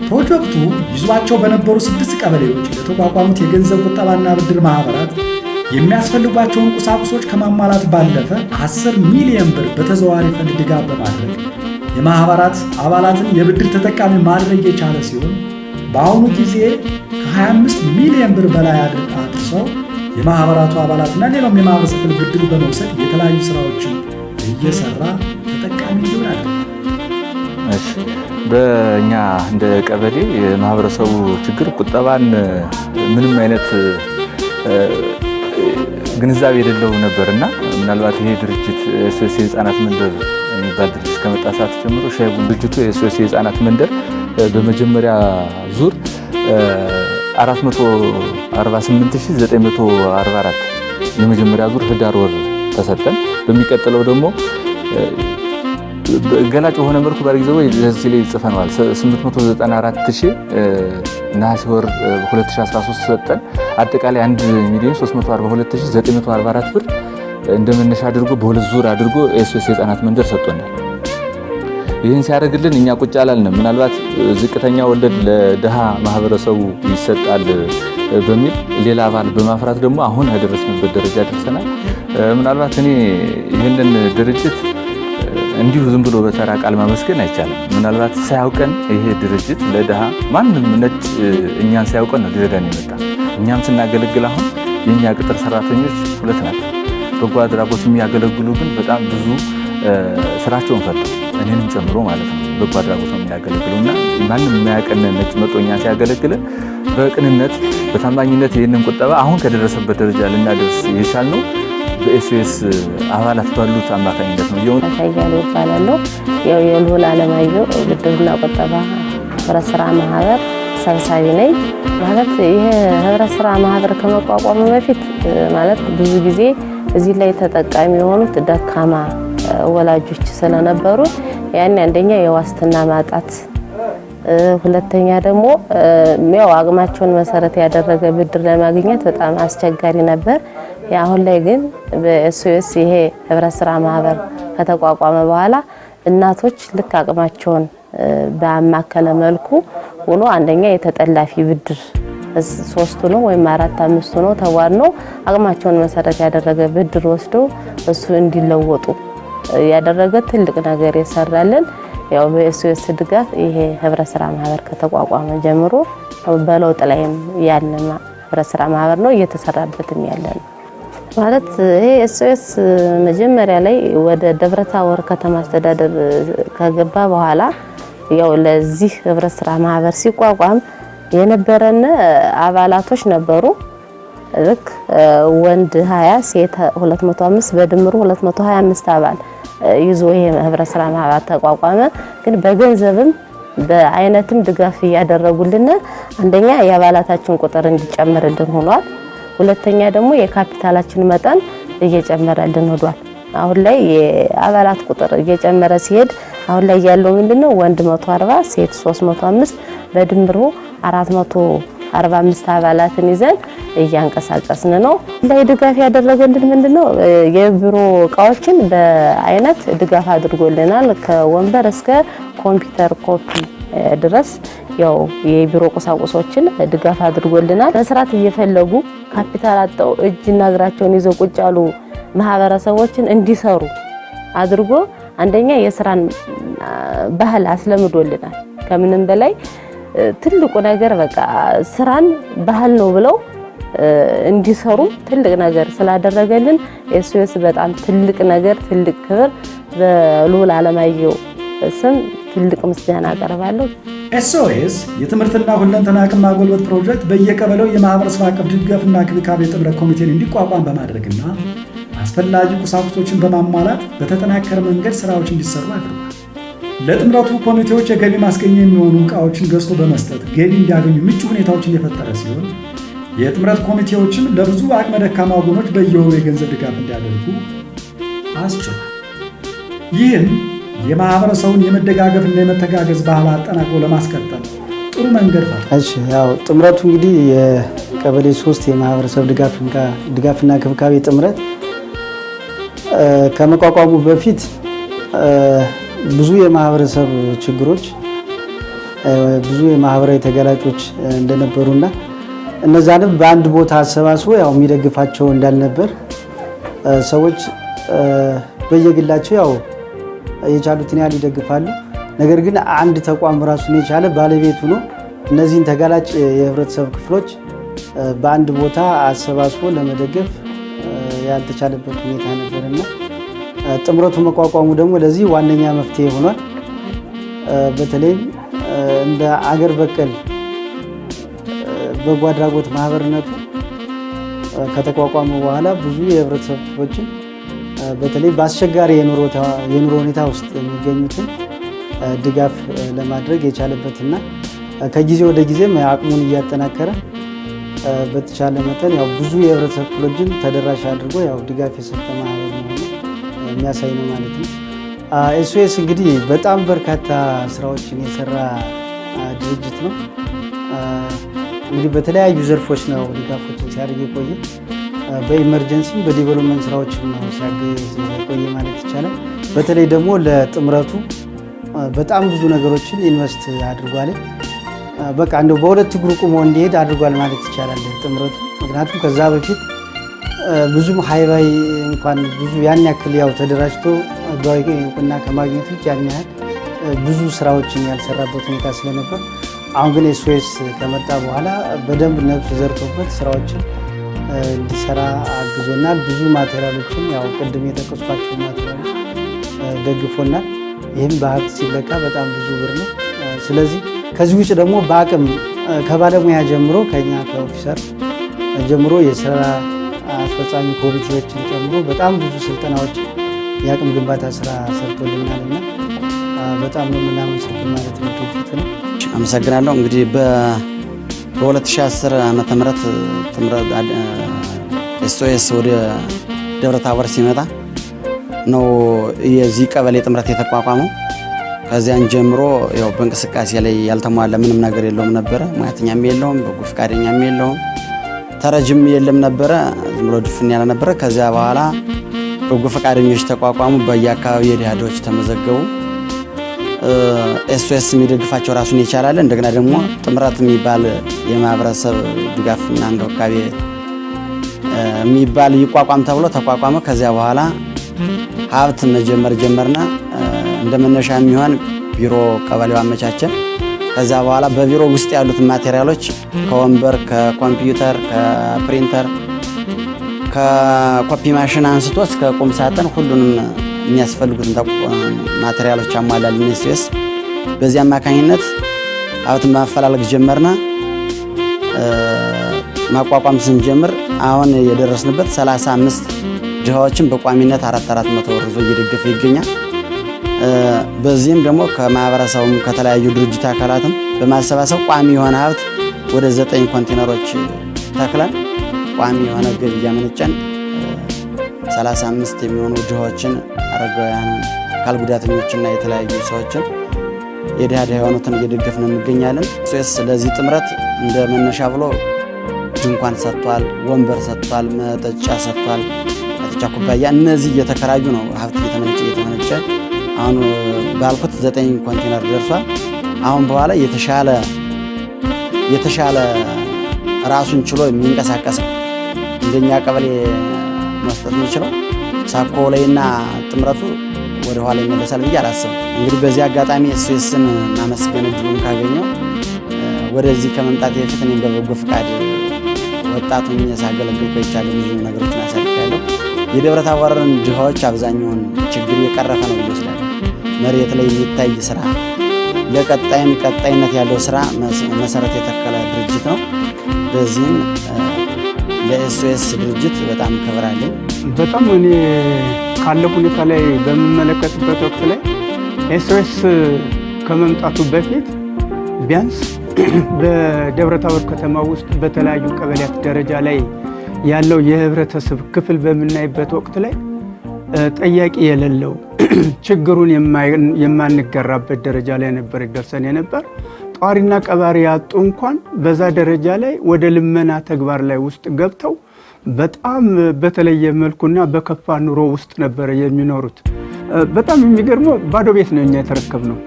ፕሮጀክቱ ይዟቸው በነበሩ 6 ቀበሌዎች ለተቋቋሙት የገንዘብ ቁጠባና ብድር ማኅበራት የሚያስፈልጓቸውን ቁሳቁሶች ከማሟላት ባለፈ 10 ሚሊዮን ብር በተዘዋዋሪ ፈንድ ድጋፍ በማድረግ የማኅበራት አባላትን የብድር ተጠቃሚ ማድረግ የቻለ ሲሆን፣ በአሁኑ ጊዜ ከ25 ሚሊዮን ብር በላይ አድርሰው የማኅበራቱ አባላትና ሌላውም የማኅበረሰብ ክፍል ብድር በመውሰድ የተለያዩ ስራዎችን እየሰራ ተጠቃሚ እንዲሆን አድርጓል። እሺ፣ በእኛ እንደ ቀበሌ የማህበረሰቡ ችግር ቁጠባን ምንም አይነት ግንዛቤ የሌለው ነበርና፣ ምናልባት ይሄ ድርጅት ኤስኦኤስ የህፃናት መንደር የሚባል ድርጅት ከመጣ ሰዓት ጀምሮ ሻይ ቡና ድርጅቱ የኤስኦኤስ የህፃናት መንደር በመጀመሪያ ዙር 448944 የመጀመሪያ ዙር ህዳር ወር ተሰጠን። በሚቀጥለው ደግሞ ገላጭ በሆነ መልኩ ባለጊዜው እዚህ ላይ ጽፈነዋል። 894,000 ነሐሴ ወር 2013 ሰጠን። አጠቃላይ 1 ሚሊዮን 342944 ብር እንደ መነሻ አድርጎ በሁለት ዙር አድርጎ ኤስኦኤስ የህፃናት መንደር ሰጥቶናል። ይህን ሲያደርግልን እኛ ቁጭ አላልንም። ምናልባት ዝቅተኛ ወለድ ለድሃ ማህበረሰቡ ይሰጣል በሚል ሌላ አባል በማፍራት ደግሞ አሁን ያደረስንበት ደረጃ ደርሰናል። ምናልባት እኔ ይህንን ድርጅት እንዲሁ ዝም ብሎ በተራ ቃል ማመስገን አይቻልም። ምናልባት ሳያውቀን ይሄ ድርጅት ለድሃ ማንም ነጭ እኛን ሳያውቀን ነው ሊረዳን የመጣ። እኛም ስናገለግል አሁን የእኛ ቅጥር ሰራተኞች ሁለት ናቸው። በጎ አድራጎት የሚያገለግሉ ግን በጣም ብዙ ስራቸውን ፈተው እኔንም ጨምሮ ማለት ነው በጎ አድራጎት ነው የሚያገለግሉ። እና ማንም የማያውቀን ነጭ መጥቶ እኛን ሲያገለግለን በቅንነት፣ በታማኝነት ይህንን ቁጠባ አሁን ከደረሰበት ደረጃ ልናደርስ የቻልነው በኤስኦኤስ አባላት ባሉት አማካኝነት ነው። ያሳያሉ ይባላለሁ። ያው የልዑል አለማየሁ ብድርና ቁጠባ ህብረት ስራ ማህበር ሰብሳቢ ነኝ። ማለት ይሄ ህብረት ስራ ማህበር ከመቋቋሙ በፊት ማለት ብዙ ጊዜ እዚህ ላይ ተጠቃሚ የሆኑት ደካማ ወላጆች ስለነበሩ ያን አንደኛ የዋስትና ማጣት፣ ሁለተኛ ደግሞ ያው አቅማቸውን መሰረት ያደረገ ብድር ለማግኘት በጣም አስቸጋሪ ነበር። አሁን ላይ ግን በኤስኦኤስ ይሄ ህብረት ስራ ማህበር ከተቋቋመ በኋላ እናቶች ልክ አቅማቸውን ባማከለ መልኩ ሆኖ አንደኛ የተጠላፊ ብድር ሶስቱ ነው ወይም አራት አምስቱ ነው ተቧድኖ አቅማቸውን መሰረት ያደረገ ብድር ወስዶ እሱ እንዲለወጡ ያደረገ ትልቅ ነገር የሰራልን ያው በኤስኦኤስ ድጋፍ ይሄ ህብረት ስራ ማህበር ከተቋቋመ ጀምሮ በለውጥ ላይም ያለ ህብረት ስራ ማህበር ነው፣ እየተሰራበትም ያለ ነው። ማለት ይሄ ኤስኦኤስ መጀመሪያ ላይ ወደ ደብረታቦር ከተማ አስተዳደር ከገባ በኋላ ያው ለዚህ ህብረት ስራ ማህበር ሲቋቋም የነበረን አባላቶች ነበሩ። ልክ ወንድ 20፣ ሴት 205፣ በድምሩ 225 አባል ይዞ ይሄ ህብረት ስራ ማህበር ተቋቋመ። ግን በገንዘብም በአይነትም ድጋፍ እያደረጉልን አንደኛ የአባላታችን ቁጥር እንዲጨምርልን ሆኗል። ሁለተኛ ደግሞ የካፒታላችን መጠን እየጨመረልን ሆኗል። አሁን ላይ የአባላት ቁጥር እየጨመረ ሲሄድ አሁን ላይ ያለው ምንድነው? ወንድ 140፣ ሴት 305፣ በድምሩ 445 አባላትን ይዘን እያንቀሳቀስን ነው። ላይ ድጋፍ ያደረገልን ምንድነው? የቢሮ እቃዎችን በአይነት ድጋፍ አድርጎልናል። ከወንበር እስከ ኮምፒውተር ኮፒ ድረስ ያው የቢሮ ቁሳቁሶችን ድጋፍ አድርጎልናል። መስራት እየፈለጉ ካፒታል አጥተው እጅና እግራቸውን ይዘው ቁጭ ያሉ ማህበረሰቦችን እንዲሰሩ አድርጎ አንደኛ የስራን ባህል አስለምዶልናል። ከምንም በላይ ትልቁ ነገር በቃ ስራን ባህል ነው ብለው እንዲሰሩ ትልቅ ነገር ስላደረገልን ኤስኦኤስ በጣም ትልቅ ነገር፣ ትልቅ ክብር፣ በልዑል አለማየሁ ስም ትልቅ ምስጋና አቀርባለሁ። ኤስኦኤስ የትምህርትና ሁለንተና አቅም ማጎልበት ፕሮጀክት በየቀበሌው የማህበረሰብ አቀፍ ድጋፍና እንክብካቤ ጥምረት ኮሚቴን እንዲቋቋም በማድረግና አስፈላጊ ቁሳቁሶችን በማሟላት በተጠናከረ መንገድ ስራዎች እንዲሰሩ አድርጓል። ለጥምረቱ ኮሚቴዎች የገቢ ማስገኛ የሚሆኑ ዕቃዎችን ገዝቶ በመስጠት ገቢ እንዲያገኙ ምቹ ሁኔታዎችን የፈጠረ ሲሆን፣ የጥምረት ኮሚቴዎችም ለብዙ አቅመ ደካማ ወገኖች በየወሩ የገንዘብ ድጋፍ እንዲያደርጉ አስችሏል። ይህም የማህበረሰቡን የመደጋገፍና የመተጋገዝ ባህል አጠናክሮ ለማስቀጠል ጥሩ መንገድ ፈጥሯል። እሺ፣ ያው ጥምረቱ እንግዲህ የቀበሌ 3 የማህበረሰብ ድጋፍና እንክብካቤ ጥምረት ከመቋቋሙ በፊት ብዙ የማህበረሰብ ችግሮች ብዙ የማህበራዊ ተጋላጮች እንደነበሩና እነዛንም በአንድ ቦታ አሰባስቦ ያው የሚደግፋቸው እንዳልነበር፣ ሰዎች በየግላቸው ያው የቻሉትን ያህል ይደግፋሉ። ነገር ግን አንድ ተቋም ራሱን የቻለ ባለቤት ሆኖ እነዚህን ተጋላጭ የህብረተሰብ ክፍሎች በአንድ ቦታ አሰባስቦ ለመደገፍ ያልተቻለበት ሁኔታ ነበርና ጥምረቱ መቋቋሙ ደግሞ ለዚህ ዋነኛ መፍትሄ ሆኗል። በተለይም እንደ አገር በቀል በጎ አድራጎት ማህበርነቱ ከተቋቋመ በኋላ ብዙ የህብረተሰብ ክፍሎችን፣ በተለይ በአስቸጋሪ የኑሮ ሁኔታ ውስጥ የሚገኙትን ድጋፍ ለማድረግ የቻለበትና ከጊዜ ወደ ጊዜም አቅሙን እያጠናከረ በተቻለ መጠን ያው ብዙ የህብረተሰብ ክፍሎችን ተደራሽ አድርጎ ያው ድጋፍ የሰጠ ማህበር መሆኑ የሚያሳይ ነው ማለት ነው። ኤስኦኤስ እንግዲህ በጣም በርካታ ስራዎችን የሰራ ድርጅት ነው። እንግዲህ በተለያዩ ዘርፎች ነው ድጋፎችን ሲያደርግ የቆየ። በ emergency በ development ስራዎችም ነው ሲያግዝ የቆየ ማለት ይቻላል። በተለይ ደግሞ ለጥምረቱ በጣም ብዙ ነገሮችን invest አድርጓል። በቃ እንደው በሁለት እግሩ ቁሞ እንዲሄድ አድርጓል ማለት ይቻላል ጥምረቱ። ምክንያቱም ከዛ በፊት ብዙም ሀይባይ እንኳን ብዙ ያን ያክል ያው ተደራጅቶ ህጋዊ እውቅና ከማግኘት ውጭ ያን ያህል ብዙ ስራዎችን ያልሰራበት ሁኔታ ስለነበር፣ አሁን ግን ኤስኦኤስ ከመጣ በኋላ በደንብ ነፍስ ዘርቶበት ስራዎችን እንዲሰራ አግዞናል። ብዙ material ኦችን፣ ያው ቅድም የጠቀስኳቸው material ኦች ደግፎናል። ይህም በሀብት ሲለካ በጣም ብዙ ብር ነው። ስለዚህ ከዚህ ውጭ ደግሞ በአቅም ከባለሙያ ጀምሮ፣ ከኛ ከ officer ጀምሮ፣ የስራ አስፈጻሚ ኮሚቴዎችን ጨምሮ በጣም ብዙ ስልጠናዎች፣ የአቅም ግንባታ ስራ ሰርቶልናል እና በጣም ነው የምናመሰግን ማለት ነው ድርጅቱ ነው። አመሰግናለሁ። እንግዲህ በ2010 ዓመተ ምህረት ጥምረት ኤስኦኤስ ወደ ደብረ ታቦር ሲመጣ ነው የዚህ ቀበሌ ጥምረት የተቋቋመው። ከዚያን ጀምሮ ያው በእንቅስቃሴ ላይ ያልተሟላ ምንም ነገር የለውም ነበረ። ሙያተኛም የለውም፣ በጎ ፈቃደኛም የለውም፣ ተረጅም የለም ነበረ። ዝም ብሎ ድፍን ያለ ነበረ። ከዚያ በኋላ በጎ ፈቃደኞች ተቋቋሙ። በየአካባቢ የድሃ ድሆች ተመዘገቡ። ኤስኦኤስ የሚደግፋቸው ራሱን የቻላለ፣ እንደገና ደግሞ ጥምረት የሚባል የማህበረሰብ ድጋፍና እንክብካቤ የሚባል ይቋቋም ተብሎ ተቋቋመ። ከዚያ በኋላ ሀብት መጀመር ጀመርና እንደ መነሻ የሚሆን ቢሮ ቀበሌው አመቻቸ። ከዚያ በኋላ በቢሮ ውስጥ ያሉትን material ኦች ከወንበር፣ ከኮምፒውተር፣ ከ printer፣ ከ copy machine አንስቶ እስከ ቁም ሳጥን ሁሉንም የሚያስፈልጉትን material ኦች አሟላልን ኤስኦኤስ። በዚህ አማካኝነት ሀብትን ማፈላለግ ጀመርና ማቋቋም ስንጀምር አሁን የደረስንበት 35 ድሃዎችን በቋሚነት 400 400 ብር ይዞ እየደገፈ ይገኛል። በዚህም ደግሞ ከማህበረሰቡም ከተለያዩ ድርጅት አካላትም በማሰባሰብ ቋሚ የሆነ ሀብት ወደ 9 ኮንቴነሮች ተክለን ቋሚ የሆነ ገቢ እያመነጨን 35 የሚሆኑ ድሆችን፣ አረጋውያንን፣ አካል ጉዳተኞችና የተለያዩ ሰዎችን፣ የድሃ ድሃ የሆኑትን እየደገፍን እንገኛለን። ኤስኦኤስ ለዚህ ጥምረት እንደ መነሻ ብሎ ድንኳን ሰጥቷል፣ ወንበር ሰጥቷል፣ መጠጫ ሰጥቷል፣ መጠጫ ኩባያ። እነዚህ እየተከራዩ ነው ሀብት እየተመነጨ እየተመነጨ አሁን ባልኩት 9 ኮንቴነር ደርሷል። አሁን በኋላ የተሻለ የተሻለ ራሱን ችሎ የሚንቀሳቀስ እንደኛ ቀበሌ መስጠት የሚችለው ሳኮ ላይና ጥምረቱ ወደ ኋላ ይመለሳል ብዬ አላስብም። እንግዲህ በዚህ አጋጣሚ ኤስኦኤስን ማመስገን እድሉን ካገኘው፣ ወደዚህ ከመምጣት በፊት እኔም በበጎ ፍቃድ ወጣቱ ሳገለግል ቆይቻለሁ። ብዙ ነገሮችን አሳልፌያለሁ። የደብረ ታቦርን ድሃዎች አብዛኛውን ችግር የቀረፈ ነው ብዬ እወስዳለሁ። መሬት ላይ የሚታይ ስራ፣ ለቀጣይም ቀጣይነት ያለው ስራ መሰረት የተከለ ድርጅት ነው። በዚህም ለኤስኦኤስ ድርጅት በጣም ክብር አለኝ። በጣም እኔ ካለው ሁኔታ ላይ በምመለከትበት ወቅት ላይ ኤስኦኤስ ከመምጣቱ በፊት ቢያንስ በደብረ ታቦር ከተማ ውስጥ በተለያዩ ቀበሌያት ደረጃ ላይ ያለው የህብረተሰብ ክፍል በምናይበት ወቅት ላይ ጠያቂ የሌለው፣ ችግሩን የማንገራበት ደረጃ ላይ ነበር ደርሰን የነበር። ጧሪና ቀባሪ ያጡ እንኳን በዛ ደረጃ ላይ ወደ ልመና ተግባር ላይ ውስጥ ገብተው በጣም በተለየ መልኩና በከፋ ኑሮ ውስጥ ነበረ የሚኖሩት። በጣም የሚገርመው ባዶ ቤት ነው እኛ የተረከብነው።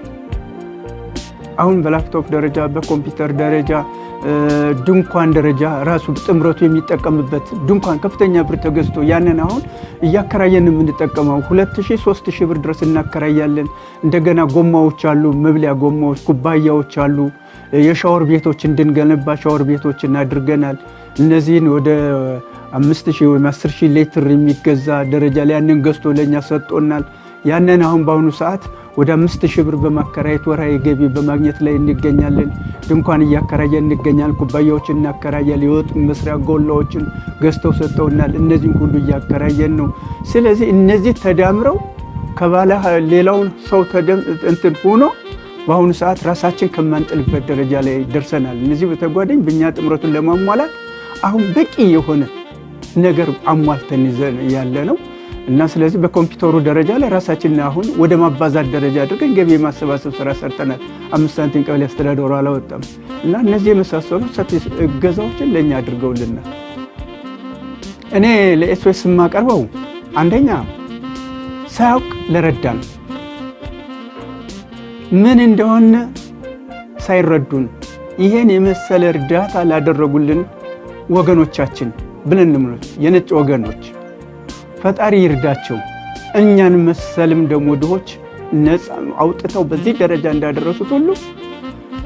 አሁን በላፕቶፕ ደረጃ፣ በኮምፒውተር ደረጃ፣ ድንኳን ደረጃ ራሱ ጥምረቱ የሚጠቀምበት ድንኳን ከፍተኛ ብር ተገዝቶ ያንን አሁን እያከራየን የምንጠቀመው 2000 3000 ብር ድረስ እናከራያለን። እንደገና ጎማዎች አሉ፣ መብሊያ ጎማዎች፣ ኩባያዎች አሉ። የሻወር ቤቶች እንድንገነባ ሻወር ቤቶች እናድርገናል። እነዚህን ወደ 5000 ወይም 10,000 ሊትር የሚገዛ ደረጃ ላይ ያንን ገዝቶ ለእኛ ሰጥቶናል። ያንን አሁን በአሁኑ ሰዓት ወደ 5000 ብር በማከራየት ወርሃዊ ገቢ በማግኘት ላይ እንገኛለን። ድንኳን እያከራየን እንገኛለን። ኩባያዎችን እናከራያለን። የወጥ መስሪያ ጎላዎችን ገዝተው ሰጥተውናል። እነዚህን ሁሉ እያከራየን ነው። ስለዚህ እነዚህ ተዳምረው ከባለ ሌላውን ሰው እንትን ሆኖ በአሁኑ ሰዓት ራሳችን ከማንጥልበት ደረጃ ላይ ደርሰናል። እነዚህ በተጓዳኝ በእኛ ጥምረቱን ለማሟላት አሁን በቂ የሆነ ነገር አሟልተን ይዘን ያለ ነው እና ስለዚህ በኮምፒውተሩ ደረጃ ላይ ራሳችንን አሁን ወደ ማባዛት ደረጃ አድርገን ገቢ የማሰባሰብ ስራ ሰርተናል። 5 ሳንቲም ቀበሌ አስተዳደሩ አላወጣም እና እነዚህ የመሳሰሉ ሰፊ እገዛዎችን ለእኛ አድርገውልናል። እኔ ለ SOS የማቀርበው አንደኛ ሳያውቅ ለረዳን፣ ምን እንደሆነ ሳይረዱን ይሄን የመሰለ እርዳታ ላደረጉልን ወገኖቻችን ብለን እንምሎት የነጭ ወገኖች ፈጣሪ ይርዳቸው። እኛን መሰልም ደግሞ ድሆች ነፃ አውጥተው በዚህ ደረጃ እንዳደረሱት ሁሉ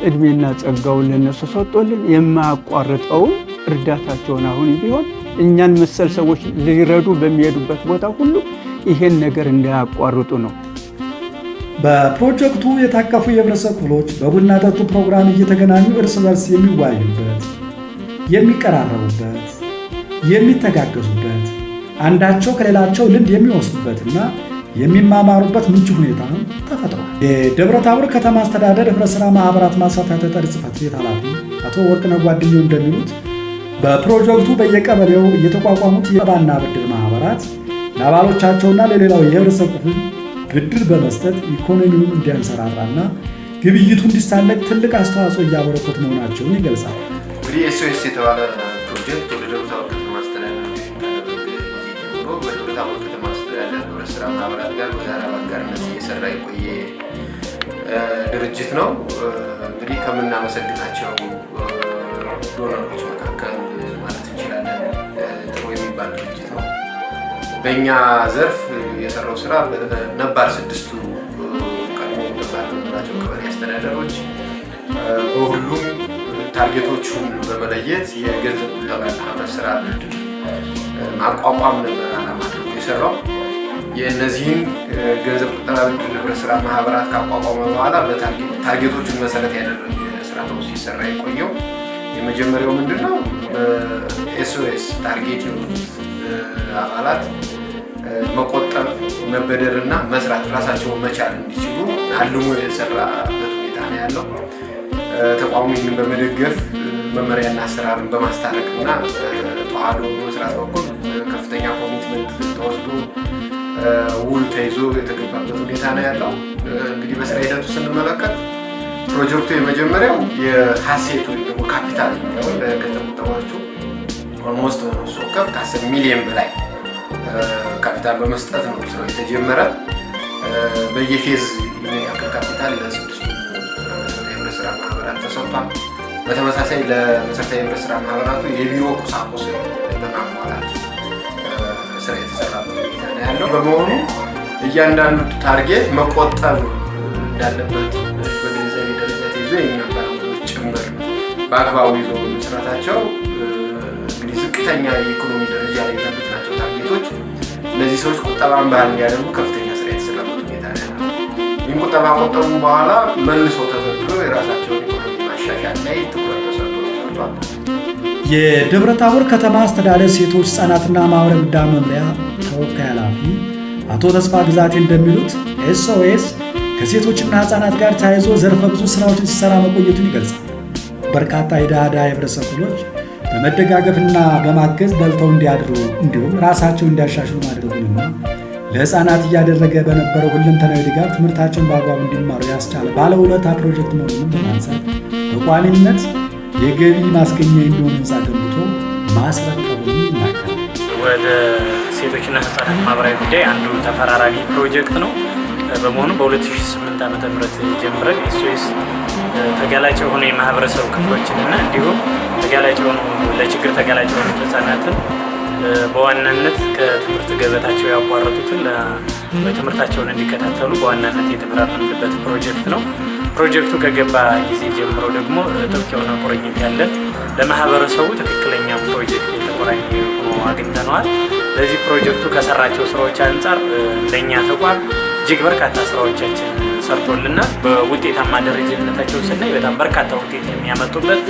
እድሜና ጸጋውን ለነሱ ሰጥቶልን የማያቋርጠውን እርዳታቸውን አሁን ቢሆን እኛን መሰል ሰዎች ሊረዱ በሚሄዱበት ቦታ ሁሉ ይሄን ነገር እንዳያቋርጡ ነው። በፕሮጀክቱ የታቀፉ የህብረተሰብ ክፍሎች በቡና ጠጡ ፕሮግራም እየተገናኙ እርስ በርስ የሚወያዩበት፣ የሚቀራረቡበት፣ የሚተጋገዙበት፣ አንዳቸው ከሌላቸው ልምድ የሚወስዱበትና የሚማማሩበት ምቹ ሁኔታ ተፈጥሯል። የደብረ ታቦር ከተማ አስተዳደር ህብረት ሥራ ማኅበራት ማስፋፊያ ተጠሪ ጽሕፈት ቤት ኃላፊ አቶ ወርቅነህ ጓድየው እንደሚሉት በፕሮጀክቱ በየቀበሌው የተቋቋሙት የቁጠባና ብድር ማኅበራት ለአባሎቻቸውና ለሌላው የህብረተሰብ ክፍል ብድር በመስጠት ኢኮኖሚውን እንዲያንሰራራና ግብይቱ እንዲሳለጥ ትልቅ አስተዋጽኦ እያበረከቱ መሆናቸውን ይገልጻል። እንግዲህ SOS የተባለ ፕሮጀክት ወደ ደብረ ታቦር ከተማ አስተዳደር ካደረገ ጊዜ ጀምሮ በደብረ ታቦር ከተማ አስተዳደር ህብረት ስራ ማህበራት ጋር በጋራ በአጋርነት እየሰራ የቆየ ድርጅት ነው። እንግዲህ ከምናመሰግናቸው donor ኦች መካከል ማለት እንችላለን ጥሩ የሚባል ድርጅት ነው። በእኛ ዘርፍ የሰራው ስራ ነባር ስድስቱ ቀድሞ ነባር የምንላቸው ቀበሌ አስተዳደሮች በሁሉም target ኦቹን በመለየት የገንዘብ ቁጠባና ህብረት ስራ ብድር ማቋቋም ነበር ዓላማ አድርጎ የሰራው። የእነዚህን ገንዘብ ቁጠባ ብድር ህብረት ስራ ማህበራት ካቋቋመ በኋላ target ኦቹን መሰረት ያደረገ ስራ ነው ሲሰራ የቆየው። የመጀመሪያው ምንድን ነው? በ SOS target የሆኑት አባላት መቆጠብ፣ መበደር እና መስራት ራሳቸውን መቻል እንዲችሉ አልሞ የሰራበት ሁኔታ ነው ያለው። ተቋሙ ይህንን በመደገፍ መመሪያና አሰራርን በማስታረቅ እና ተዋህዶ በመስራት በኩል ከፍተኛ commitment ተወስዶ ውል ተይዞ የተገባበት ሁኔታ ነው ያለው። እንግዲህ በስራ ሂደቱ ስንመለከት ፕሮጀክቱ የመጀመሪያው የ asset ወይም ደግሞ ካፒታል የሚለውን ለገንዘብ ቁጠባዎቹ almost በነፍስ ወከፍ ከ10 ሚሊዮን በላይ ካፒታል በመስጠት ነው ስራው የተጀመረ። በየ phase ይህንን ያክል ካፒታል ለስድስቱ መሰረታዊ የህብረት ስራ ማህበራት ተሰጥቷል። በተመሳሳይ ለመሰረታዊ የህብረት ስራ ማህበራቱ የቢሮ ቁሳቁስ በማሟላት ስራ የተሰራበት ሁኔታ ነው ያለው። በመሆኑ እያንዳንዱ target መቆጠብ እንዳለበት በግንዛቤ ደረጃ ተይዞ የእኛም ባለሙያዎች ጭምር በአግባቡ ይዞ መስራታቸው እንግዲህ ዝቅተኛ የኢኮኖሚ ደረጃ ላይ ያሉት ናቸው target ኦች። እነዚህ ሰዎች ቁጠባን ባህል እንዲያደርጉ ከፍተኛ ስራ የተሰራበት ሁኔታ ነው ያለው። ይህን ቁጠባ ቆጠቡ በኋላ መልሶ ተበድሮ የራሳቸውን ኢኮኖሚ ማሻሻል ላይ ትኩረት ተሰጥቶ ተሰርቷል። የደብረ ታቦር ከተማ አስተዳደር ሴቶች ሕፃናትና ማኅበራዊ ጉዳይ መምሪያ ተወካይ ኃላፊ አቶ ተስፋ ግዛቴ እንደሚሉት SOS ከሴቶችና ሕፃናት ጋር ተያይዞ ዘርፈ ብዙ ስራዎችን ሲሰራ መቆየቱን ይገልጻል። በርካታ የድሃ ድሃ የህብረተሰብ ክፍሎች በመደጋገፍና በማገዝ በልተው እንዲያድሩ እንዲሁም ራሳቸውን እንዲያሻሽሉ ማድረጉንና ለሕፃናት እያደረገ በነበረው ሁለንተናዊ ድጋፍ ትምህርታቸውን በአግባቡ እንዲማሩ ያስቻለ ባለውለታ ፕሮጀክት መሆኑንም በማንሳት በቋሚነት የገቢ ማስገኛ የሚሆን ህንፃ ገንብቶ ማስረከቡን ይናገራል። ወደ ሴቶችና ህጻናት ማህበራዊ ጉዳይ አንዱ ተፈራራሚ ፕሮጀክት ነው። በመሆኑ በ2008 ዓ.ም ጀምረን SOS ተጋላጭ የሆኑ የማህበረሰብ ክፍሎችንና እንዲሁም ተጋላጭ የሆኑ ለችግር ተጋላጭ የሆኑ ህጻናትን በዋናነት ከትምህርት ገበታቸው ያቋረጡትን ትምህርታቸውን እንዲከታተሉ በዋናነት የተፈራረምንበት ፕሮጀክት ነው። ፕሮጀክቱ ከገባ ጊዜ ጀምሮ ደግሞ ጥብቅ የሆነ ቁርኝት ያለን ለማህበረሰቡ ትክክለኛ ፕሮጀክት የተቆራኘ ሆኖ አግኝተነዋል። ለዚህ ፕሮጀክቱ ከሰራቸው ስራዎች አንጻር ለእኛ ተቋም እጅግ በርካታ ስራዎቻችን ሰርቶልናል። በውጤታማ ደረጃነታቸው ስናይ በጣም በርካታ ውጤት የሚያመጡበት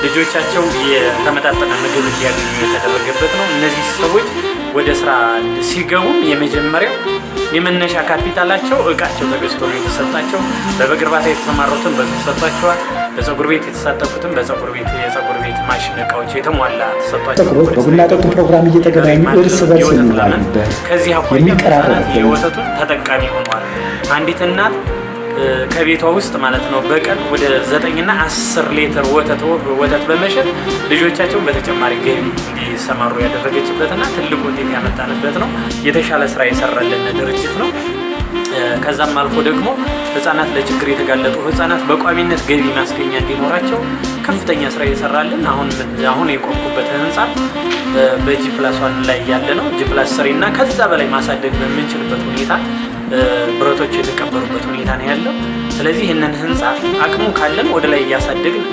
ልጆቻቸው የተመጣጠነ ምግብ እንዲያገኙ የተደረገበት ነው። እነዚህ ሰዎች ወደ ስራ ሲገቡም የመጀመሪያው የመነሻ ካፒታላቸው እቃቸው ተገዝቶ ነው የተሰጣቸው። በበግ እርባታ የተሰማሩትን በግ ተሰጥቷቸዋል። በፀጉር ቤት የተሳተፉትን በፀጉር ቤት የፀጉር ቤት ማሽን እቃዎች የተሟላ ተሰጥቷቸው ጥቁሮች በቡና ጠጡ ፕሮግራም እየተገናኙ እርስ በርስ የሚዋዩበት ከዚህ አኳያ የሚቀራረቡበት የወተቱን ተጠቃሚ ሆኗል። አንዲት እናት ከቤቷ ውስጥ ማለት ነው በቀን ወደ 9 እና 10 ሊትር ወተት በመሸጥ ልጆቻቸውን በተጨማሪ ገቢ እንዲሰማሩ ያደረገችበትና ትልቅ ውጤት ያመጣንበት ነው። የተሻለ ስራ የሰራልን ድርጅት ነው። ከዛም አልፎ ደግሞ ህጻናት ለችግር የተጋለጡ ህጻናት በቋሚነት ገቢ ማስገኛ እንዲኖራቸው ከፍተኛ ስራ የሰራልን አሁን የቆምኩበት ህንፃ በ G+1 ላይ ያለ ነው። G+3 እና ከዛ በላይ ማሳደግ በምንችልበት ሁኔታ ብረቶች የተቀበሩበት ሁኔታ ነው ያለው። ስለዚህ ይህንን ህንፃ አቅሙ ካለን ወደ ላይ እያሳደግን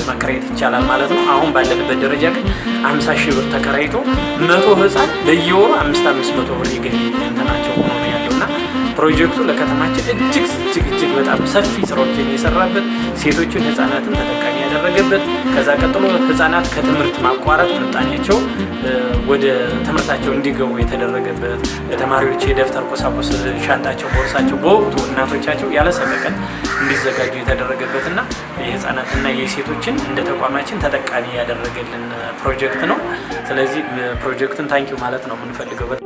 መከራየት ይቻላል ማለት ነው። አሁን ባለንበት ደረጃ ግን 50 ሺህ ብር ተከራይቶ 100 ህፃን በየወሩ 500 500 ብር የገቢ እንትናቸው ሆኖ ነው ያለው እና ፕሮጀክቱ ለከተማችን እጅግ እጅግ እጅግ በጣም ሰፊ ስራዎችን የሰራበት፣ ሴቶችን ህፃናትን ተጠቃሚ ያደረገበት፣ ከዛ ቀጥሎ ህፃናት ከትምህርት ማቋረጥ ምጣኔያቸው ወደ ትምህርታቸው እንዲገቡ የተደረገበት፣ ለተማሪዎች የደብተር ቁሳቁስ ሻንጣቸው፣ ቦርሳቸው በወቅቱ እናቶቻቸው ያለ ሰቀቀን እንዲዘጋጁ የተደረገበት እና የህፃናትና የሴቶችን እንደ ተቋማችን ተጠቃሚ ያደረገልን ፕሮጀክት ነው። ስለዚህ ፕሮጀክቱን thank you ማለት ነው የምንፈልገው።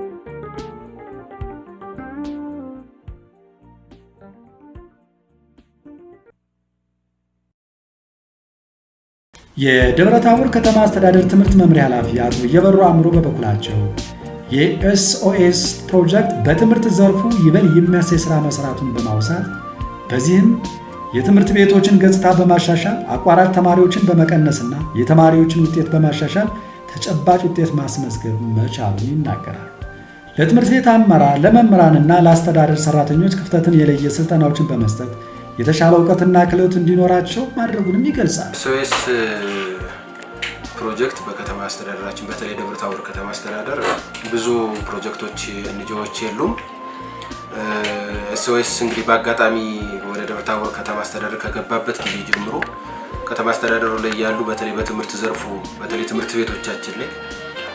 የደብረ ታቦር ከተማ አስተዳደር ትምህርት መምሪያ ኃላፊ አቶ እየበሩ አእምሮ በበኩላቸው የኤስኦኤስ ፕሮጀክት በትምህርት ዘርፉ ይበል የሚያሰኝ ስራ መስራቱን በማውሳት በዚህም የትምህርት ቤቶችን ገጽታ በማሻሻል፣ አቋራጭ ተማሪዎችን በመቀነስና የተማሪዎችን ውጤት በማሻሻል ተጨባጭ ውጤት ማስመዝገብ መቻሉን ይናገራል። ለትምህርት ቤት አመራር፣ ለመምህራንና ለአስተዳደር ሰራተኞች ክፍተትን የለየ ስልጠናዎችን በመስጠት የተሻለ እውቀትና ክህሎት እንዲኖራቸው ማድረጉንም ይገልጻል። ኤስኦኤስ ፕሮጀክት በከተማ አስተዳደራችን በተለይ ደብረ ታቦር ከተማ አስተዳደር ብዙ ፕሮጀክቶች NGO ዎች የሉም። ኤስኦኤስ እንግዲህ በአጋጣሚ ወደ ደብረ ታቦር ከተማ አስተዳደር ከገባበት ጊዜ ጀምሮ ከተማ አስተዳደሩ ላይ ያሉ በተለይ በትምህርት ዘርፉ በተለይ ትምህርት ቤቶቻችን ላይ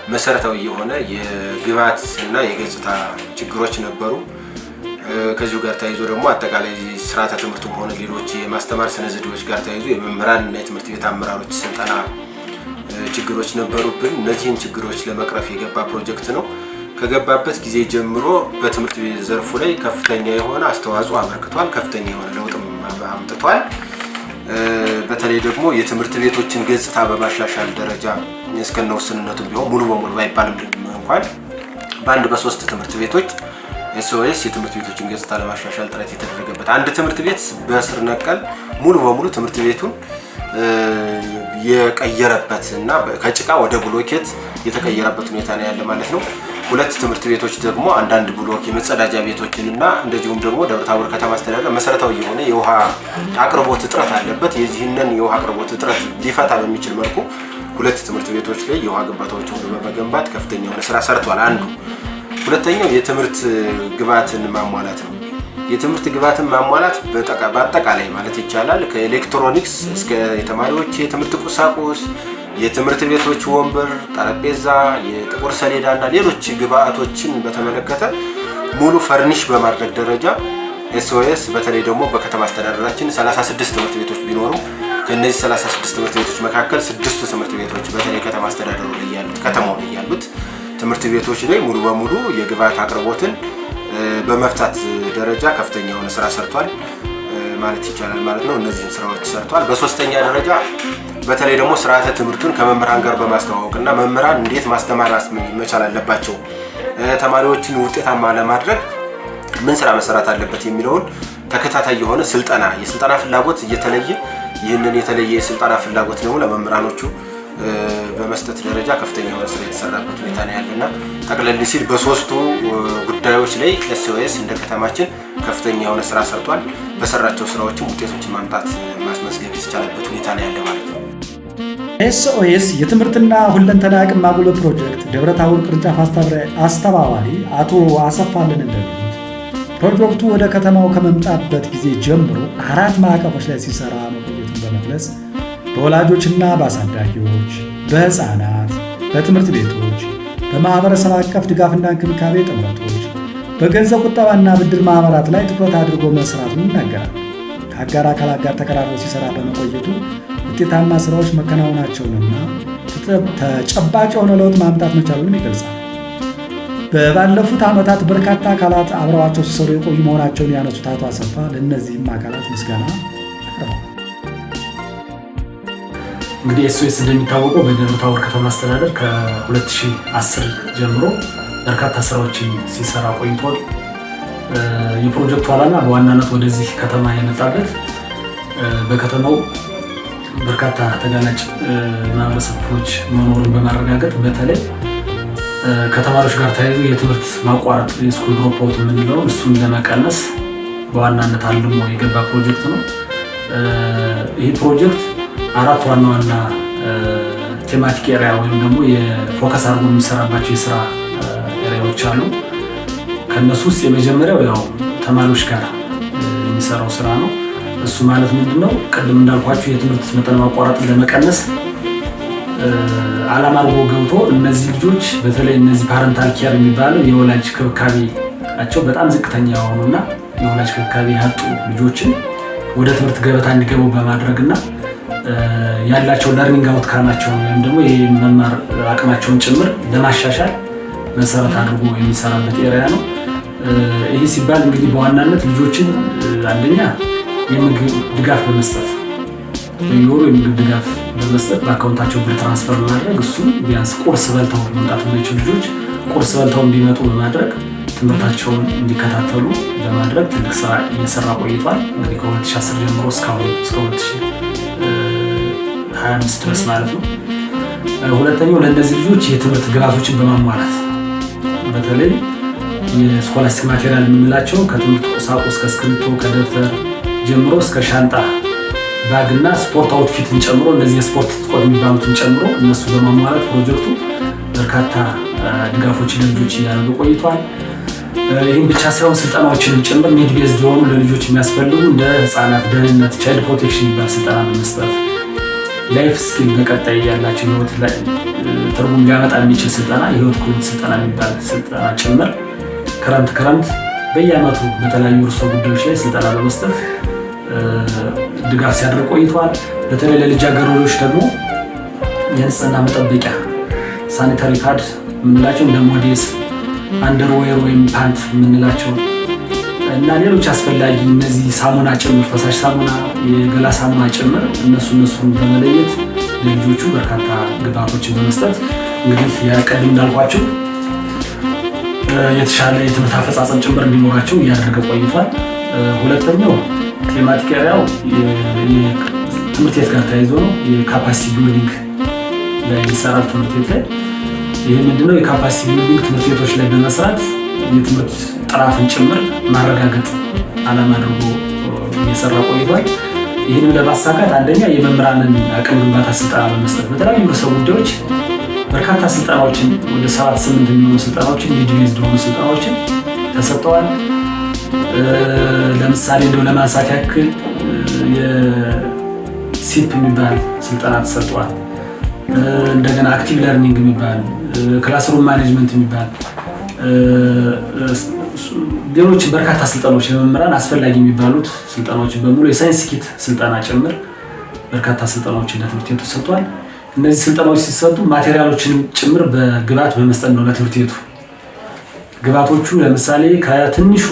መሰረታዊ የሆነ የግብዓት እና የገጽታ ችግሮች ነበሩ። ከዚሁ ጋር ተያይዞ ደግሞ አጠቃላይ ስርዓተ ትምህርቱም ሆነ ሌሎች የማስተማር ስነ ዘዴዎች ጋር ተያይዞ የመምህራን እና የትምህርት ቤት አመራሮች ስልጠና ችግሮች ነበሩብን። እነዚህን ችግሮች ለመቅረፍ የገባ ፕሮጀክት ነው። ከገባበት ጊዜ ጀምሮ በትምህርት ቤት ዘርፉ ላይ ከፍተኛ የሆነ አስተዋጽኦ አበርክቷል። ከፍተኛ የሆነ ለውጥም አምጥቷል። በተለይ ደግሞ የትምህርት ቤቶችን ገጽታ በማሻሻል ደረጃ እስከነ ውስንነቱም ቢሆን ሙሉ በሙሉ ባይባልም እንኳን በአንድ በሶስት ትምህርት ቤቶች ኤስኦኤስ የትምህርት ቤቶችን ገጽታ ለማሻሻል ጥረት የተደረገበት፣ አንድ ትምህርት ቤት በስር ነቀል ሙሉ በሙሉ ትምህርት ቤቱን የቀየረበት እና ከጭቃ ወደ ብሎኬት የተቀየረበት ሁኔታ ነው ያለ ማለት ነው። ሁለት ትምህርት ቤቶች ደግሞ አንዳንድ ብሎክ የመጸዳጃ ቤቶችን እና እንደዚሁም ደግሞ ደብረ ታቦር ከተማ አስተዳደር መሰረታዊ የሆነ የውሃ አቅርቦት እጥረት አለበት። የዚህንን የውሃ አቅርቦት እጥረት ሊፈታ በሚችል መልኩ ሁለት ትምህርት ቤቶች ላይ የውሃ ግንባታዎችን ሁሉ በመገንባት ከፍተኛ የሆነ ስራ ሰርቷል። አንዱ ሁለተኛው የትምህርት ግብዓትን ማሟላት ነው። የትምህርት ግብዓትን ማሟላት በአጠቃላይ ማለት ይቻላል ከኤሌክትሮኒክስ እስከ የተማሪዎች የትምህርት ቁሳቁስ፣ የትምህርት ቤቶች ወንበር፣ ጠረጴዛ፣ የጥቁር ሰሌዳ እና ሌሎች ግብዓቶችን በተመለከተ ሙሉ furnish በማድረግ ደረጃ ኤስኦኤስ በተለይ ደግሞ በከተማ አስተዳደራችን 36 ትምህርት ቤቶች ቢኖሩ ከእነዚህ 36 ትምህርት ቤቶች መካከል ስድስቱ ትምህርት ቤቶች በተለይ ከተማ አስተዳደሩ ላይ ያሉት፣ ከተማው ላይ ያሉት ትምህርት ቤቶች ላይ ሙሉ በሙሉ የግብዓት አቅርቦትን በመፍታት ደረጃ ከፍተኛ የሆነ ስራ ሰርቷል ማለት ይቻላል ማለት ነው። እነዚህን ስራዎች ሰርቷል። በሶስተኛ ደረጃ በተለይ ደግሞ ስርዓተ ትምህርቱን ከመምህራን ጋር በማስተዋወቅ እና መምህራን እንዴት ማስተማር መቻል አለባቸው፣ ተማሪዎችን ውጤታማ ለማድረግ ምን ስራ መሰራት አለበት የሚለውን ተከታታይ የሆነ ስልጠና የስልጠና ፍላጎት እየተለየ ይህንን የተለየ የስልጠና ፍላጎት ደግሞ ለመምህራኖቹ በመስጠት ደረጃ ከፍተኛ የሆነ ስራ የተሰራበት ሁኔታ ነው ያለና ጠቅለል ሲል በሶስቱ ጉዳዮች ላይ ኤስኦኤስ እንደ ከተማችን ከፍተኛ የሆነ ስራ ሰርቷል። በሰራቸው ስራዎችም ውጤቶችን ማምጣት ማስመዝገብ የተቻለበት ሁኔታ ነው ያለ ማለት ነው። ኤስኦኤስ የትምህርትና ሁለንተና አቅም ማጎልበት ፕሮጀክት ደብረ ታቦር ቅርንጫፍ አስተባባሪ አቶ አሰፋልን እንደሚሉት ፕሮጀክቱ ወደ ከተማው ከመምጣበት ጊዜ ጀምሮ አራት ማዕቀፎች ላይ ሲሰራ መቆየቱን በመግለጽ በወላጆችና በአሳዳጊዎች፣ በሕፃናት፣ በትምህርት ቤቶች፣ በማኅበረሰብ አቀፍ ድጋፍና እንክብካቤ ጥምረቶች፣ በገንዘብ ቁጠባና ብድር ማኅበራት ላይ ትኩረት አድርጎ መስራቱን ይናገራል። ከአጋር አካላት ጋር ተቀራርቦ ሲሰራ በመቆየቱ ውጤታማ ስራዎች መከናወናቸውንና ተጨባጭ የሆነ ለውጥ ማምጣት መቻሉንም ይገልጻል። በባለፉት ዓመታት በርካታ አካላት አብረዋቸው ሲሰሩ የቆዩ መሆናቸውን ያነሱት አቶ አሰፋ ለእነዚህም አካላት ምስጋና አቅርበዋል። እንግዲህ ኤስኦኤስ እንደሚታወቀው በደብረ ታቦር ከተማ አስተዳደር ከ2010 ጀምሮ በርካታ ስራዎችን ሲሰራ ቆይቷል። የፕሮጀክቱ ዓላማ በዋናነት ወደዚህ ከተማ የመጣበት በከተማው በርካታ ተጋላጭ የማህበረሰብ ክፍሎች መኖሩን በማረጋገጥ በተለይ ከተማሪዎች ጋር ተያይዞ የትምህርት ማቋረጥ የ school dropout የምንለውን እሱን ለመቀነስ በዋናነት አልሞ የገባ ፕሮጀክት ነው። ይህ ፕሮጀክት አራት ዋና ዋና thematic area ወይም ደግሞ የ focus አድርጎ የሚሰራባቸው የስራ area ዎች አሉ። ከእነሱ ውስጥ የመጀመሪያው ያው ተማሪዎች ጋር የሚሰራው ስራ ነው። እሱ ማለት ምንድን ነው? ቅድም እንዳልኳችሁ የትምህርት መጠን ማቋረጥን ለመቀነስ ዓላማ አድርጎ ገብቶ እነዚህ ልጆች በተለይ እነዚህ parental care የሚባለው የወላጅ ክብካቤያቸው በጣም ዝቅተኛ የሆኑና የወላጅ ክብካቤ ያጡ ልጆችን ወደ ትምህርት ገበታ እንዲገቡ በማድረግና ያላቸው learning outcome ኣቸውን ወይም ደግሞ የመማር አቅማቸውን ጭምር ለማሻሻል መሰረት አድርጎ የሚሰራበት area ነው። ይህ ሲባል እንግዲህ በዋናነት ልጆችን አንደኛ የምግብ ድጋፍ በመስጠት፣ በየወሩ የምግብ ድጋፍ በመስጠት በ account ኣቸው ብር transfer በማድረግ እሱም ቢያንስ ቁርስ በልተው መምጣት የማይችሉ ልጆች ቁርስ በልተው እንዲመጡ በማድረግ ትምህርታቸውን እንዲከታተሉ በማድረግ ትልቅ ስራ እየሰራ ቆይቷል። እንግዲህ ከ2010 ጀምሮ እስካሁን እስከ 2025 ድረስ ማለት ነው። ሁለተኛው ለእነዚህ ልጆች የትምህርት ግብዓቶችን በማሟላት በተለይ የ scholastic material የምንላቸው ከትምህርት ቁሳቁስ ከእስክሪብቶ፣ ከደብተር ጀምሮ እስከ ሻንጣ bag እና sport outfit ን ጨምሮ እነዚህ የስፖርት ትጥቆች የሚባሉትን ጨምሮ እነሱ በማሟላት ፕሮጀክቱ በርካታ ድጋፎችን ለልጆች እያደረገ ቆይቷል። ይህም ብቻ ሳይሆን ስልጠናዎችንም ጭምር need based የሆኑ ለልጆች የሚያስፈልጉ እንደ ህፃናት ደህንነት child protection የሚባል ስልጠና በመስጠት፣ life skill በቀጣይ ያላቸው ህይወት ላይ ትርጉም ሊያመጣ የሚችል ስልጠና የህይወት ክህሎት ስልጠና የሚባል ስልጠና ጭምር ክረምት ክረምት በየዓመቱ በተለያዩ ርዕሰ ጉዳዮች ላይ ስልጠና በመስጠት ድጋፍ ሲያደርግ ቆይተዋል። በተለይ ለልጃገረዶች ደግሞ የንጽህና መጠበቂያ sanitary pad የምንላቸው እንደ ሞዴስ፣ underwear ወይም ፓንት የምንላቸው እና ሌሎች አስፈላጊ እነዚህ ሳሙና ጭምር፣ ፈሳሽ ሳሙና፣ የገላ ሳሙና ጭምር እነሱን በመለየት ለልጆቹ በርካታ ግብዓቶችን በመስጠት እንግዲህ የቀድም እንዳልኳቸው የተሻለ የትምህርት አፈጻጸም ጭምር እንዲኖራቸው እያደረገ ቆይቷል። ሁለተኛው thematic area ው ትምህርት ቤት ጋር ተያይዞ ነው። የ capacity building ላይ ይሰራል ትምህርት ቤት ላይ። ይህ ምንድነው? የ capacity building ትምህርት ቤቶች ላይ በመስራት የትምህርት ጥራትን ጭምር ማረጋገጥ ዓላማ አድርጎ እየሰራ ቆይቷል። ይህንን ለማሳካት አንደኛ የመምህራንን አቅም ግንባታ ስልጠና በመስጠት በተለያዩ ርዕሰ ጉዳዮች በርካታ ስልጠናዎችን ወደ ሰባት ስምንት የሚሆኑ ስልጠናዎችን need based የሆኑ ስልጠናዎችን ተሰጥተዋል። ለምሳሌ እንደው ለማንሳት ያክል የ SIP የሚባል ስልጠና ተሰጥቷል። እንደገና active learning የሚባል፣ classroom management የሚባል፣ ሌሎች በርካታ ስልጠናዎች ለመምህራን አስፈላጊ የሚባሉት ስልጠናዎችን በሙሉ የ science kit ስልጠና ጭምር በርካታ ስልጠናዎችን ለትምህርት ቤቱ ተሰጥቷል። እነዚህ ስልጠናዎች ሲሰጡ material ኦችንም ጭምር በግብዓት በመስጠት ነው ለትምህርት ቤቱ። ግብዓቶቹ ለምሳሌ ከትንሹ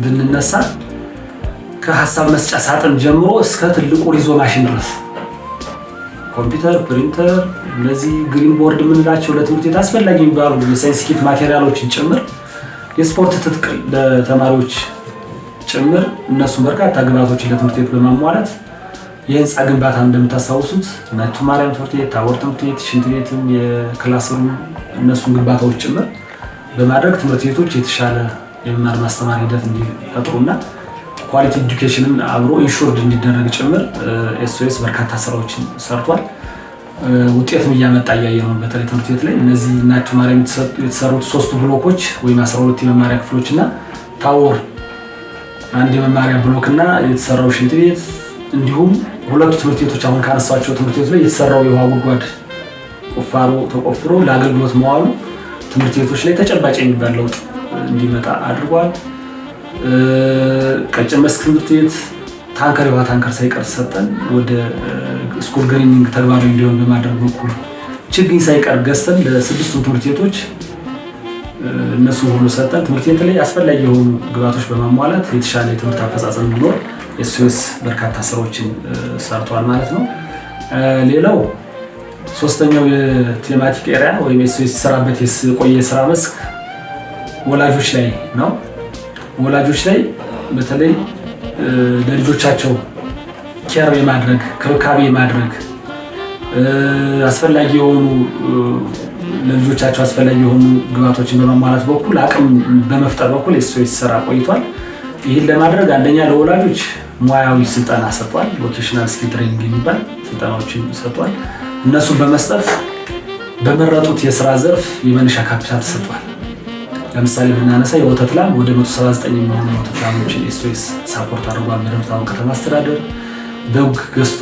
ብንነሳ ከሀሳብ መስጫ ሳጥን ጀምሮ እስከ ትልቁ riso machine ድረስ፣ ኮምፒውተር፣ ፕሪንተር፣ እነዚህ green board የምንላቸው ለትምህርት ቤት አስፈላጊ የሚባሉ የ science kit material ኦችን ጭምር፣ የስፖርት ትጥቅ ለተማሪዎች ጭምር እነሱን በርካታ ግብዓቶችን ለትምህርት ቤት በማሟላት የህንፃ ግንባታ እንደምታስታውሱት እናቲቱ ማርያም ትምህርት ቤት፣ ታቦር ትምህርት ቤት፣ ሽንት ቤትም፣ የ classroom እነሱን ግንባታዎች ጭምር በማድረግ ትምህርት ቤቶች የተሻለ የመማር ማስተማር ሂደት እንዲፈጥሩና quality education ን አብሮ ensured እንዲደረግ ጭምር ኤስኦኤስ በርካታ ስራዎችን ሰርቷል። ውጤትም እያመጣ እያየ ነው። በተለይ ትምህርት ቤት ላይ እነዚህ እናቲቱ ማርያም የተሰሩት ሶስቱ ብሎኮች ወይም 12 የመማሪያ ክፍሎች እና ታቦር አንድ የመማሪያ ብሎክ እና የተሰራው ሽንት ቤት፣ እንዲሁም ሁለቱ ትምህርት ቤቶች፣ አሁን ካነሳቸው ትምህርት ቤቶች ላይ የተሰራው የውሃ ጉድጓድ ቁፋሮ ተቆፍሮ ለአገልግሎት መዋሉ ትምህርት ቤቶች ላይ ተጨባጭ የሚባል ለውጥ እንዲመጣ አድርጓል። ቀጭን መስክ ትምህርት ቤት ታንከር፣ የውሃ ታንከር ሳይቀር ሰጠን ወደ school greening ተግባራዊ እንዲሆን በማድረግ በኩል፣ ችግኝ ሳይቀር ገዝተን ለስድስቱ ትምህርት ቤቶች እነሱ ሁሉ ሰጠን። ትምህርት ቤት ላይ አስፈላጊ የሆኑ ግብዓቶች በማሟላት የተሻለ የትምህርት አፈጻጸም እንዲኖር ኤስኦኤስ በርካታ ስራዎችን ሰርቷል ማለት ነው። ሌላው ሶስተኛው የ thematic area ወይም ኤስኦኤስ የተሰራበት የቆየ የስራ መስክ ወላጆች ላይ ነው። ወላጆች ላይ በተለይ ለልጆቻቸው care የማድረግ፣ ክብካቤ የማድረግ፣ አስፈላጊ የሆኑ ለልጆቻቸው አስፈላጊ የሆኑ ግብዓቶችን በማሟላት በኩል፣ አቅም በመፍጠር በኩል ኤስኦኤስ ስራ ቆይቷል። ይህን ለማድረግ አንደኛ ለወላጆች ሙያዊ ስልጠና ሰጥቷል። Vocational skill training የሚባል ስልጠናዎችን ሰጥቷል። እነሱን በመስጠት በመረጡት የስራ ዘርፍ የመነሻ ካፒታል ተሰጥቷል። ለምሳሌ ብናነሳ የወተት ላም፣ ወደ 179 የሚሆኑ የወተት ላሞችን ኤስኦኤስ support አድርጓል። በደብረ ታቦር ከተማ አስተዳደር በግ ገዝቶ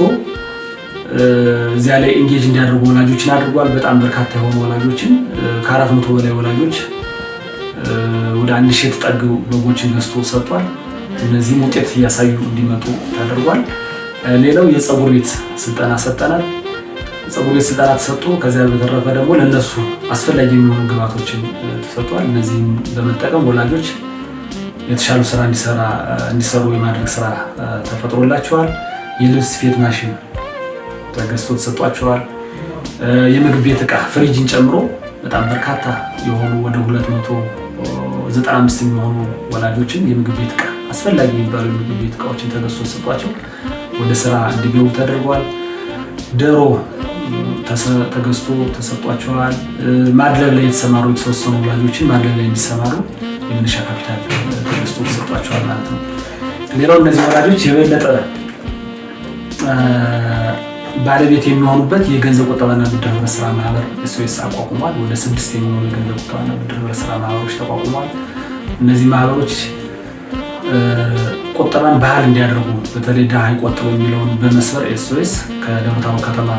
እዚያ ላይ engage እንዲያደርጉ ወላጆችን አድርጓል። በጣም በርካታ የሆኑ ወላጆችን፣ ከ400 በላይ ወላጆች ወደ 1000 የተጠጉ በጎችን ገዝቶ ሰጥቷል። እነዚህም ውጤት እያሳዩ እንዲመጡ ተደርጓል። ሌላው የፀጉር ቤት ስልጠና ሰጠናል። ፀጉር ቤት ስልጠና ተሰጥቶ ከዚያ በተረፈ ደግሞ ለእነሱ አስፈላጊ የሚሆኑ ግብዓቶችን ተሰጥቷል። እነዚህም በመጠቀም ወላጆች የተሻሉ ስራ እንዲሰሩ የማድረግ ስራ ተፈጥሮላቸዋል። የልብስ ስፌት ማሽን ተገዝቶ ተሰጧቸዋል። የምግብ ቤት እቃ ፍሪጅን ጨምሮ በጣም በርካታ የሆኑ ወደ 295 የሚሆኑ ወላጆችን የምግብ ቤት እቃ፣ አስፈላጊ የሚባሉ የምግብ ቤት እቃዎችን ተገዝቶ ተሰጧቸው ወደ ስራ እንዲገቡ ተደርጓል። ዶሮ ተገዝቶ ተሰጧቸዋል። ማድለብ ላይ የተሰማሩ የተወሰኑ ወላጆችን ማድለብ ላይ እንዲሰማሩ የመነሻ ካፒታል ተገዝቶ ተሰጧቸዋል ማለት ነው። ሌላው እነዚህ ወላጆች የበለጠ ባለቤት የሚሆኑበት የገንዘብ ቁጠባና ብድር ህብረት ስራ ማህበር ኤስኦኤስ አቋቁሟል። ወደ ስድስት የሚሆኑ የገንዘብ ቁጠባና ብድር ህብረት ስራ ማህበሮች ተቋቁሟል። እነዚህ ማህበሮች ቁጠባን ባህል እንዲያደርጉ፣ በተለይ ድሃ አይቆጥቡ የሚለውን በመስበር ኤስኦኤስ ከደብረ ታቦር ከተማ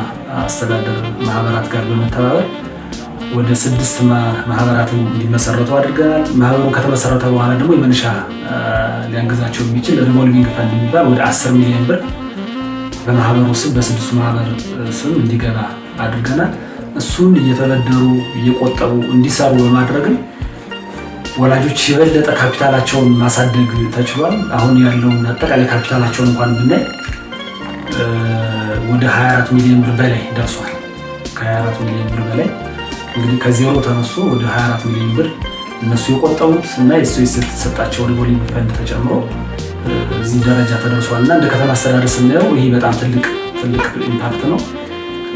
አስተዳደር ማህበራት ጋር በመተባበር ወደ ስድስት ማህበራትን እንዲመሰረቱ አድርገናል። ማህበሩ ከተመሰረተ በኋላ ደግሞ የመነሻ ሊያግዛቸው የሚችል revolving fund የሚባል ወደ 10 ሚሊዮን ብር በማህበሩ ስም፣ በስድስቱ ማህበር ስም እንዲገባ አድርገናል። እሱን እየተበደሩ እየቆጠቡ እንዲሰሩ በማድረግም ወላጆች የበለጠ ካፒታላቸውን ማሳደግ ተችሏል። አሁን ያለውን አጠቃላይ ካፒታላቸውን እንኳን ብናይ ወደ 24 ሚሊዮን ብር በላይ ደርሷል። ከ24 ሚሊዮን ብር በላይ፣ እንግዲህ ከዜሮ ተነስቶ ወደ 24 ሚሊዮን ብር እነሱ የቆጠቡት እና የሱ የተሰጣቸው revolving fund ተጨምሮ እዚህ ደረጃ ተደርሷል እና እንደ ከተማ አስተዳደር ስናየው ይህ በጣም ትልቅ ትልቅ impact ነው።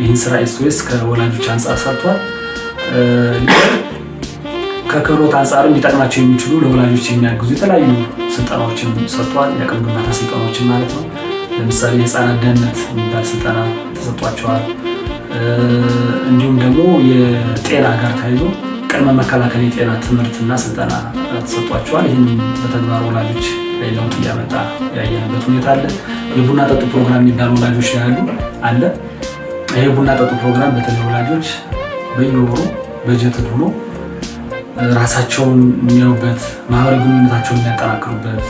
ይህን ስራ ኤስኦኤስ ከወላጆች አንጻር ሰርቷል። ከክህሎት አንጻርም ሊጠቅማቸው የሚችሉ፣ ለወላጆች የሚያግዙ የተለያዩ ስልጠናዎችን ሰጥቷል። የአቅም ግንባታ ስልጠናዎችን ማለት ነው። ለምሳሌ የህፃናት ደህንነት የሚባል ስልጠና ተሰጥቷቸዋል። እንዲሁም ደግሞ የጤና ጋር ተያይዞ ቅድመ መከላከል የጤና ትምህርትና ስልጠና ተሰጥቷቸዋል። ይህንም በተግባር ወላጆች ላይ ለውጥ እያመጣ ያየንበት ሁኔታ አለ። የቡና ጠጡ ፕሮግራም የሚባል ወላጆች ላይ ያሉ አለ። ይሄ ቡና ጠጡ ፕሮግራም በተለይ ወላጆች በየወሩ በጀት ሆኖ ራሳቸውን የሚያዩበት፣ ማህበራዊ ግንኙነታቸውን የሚያጠናክሩበት፣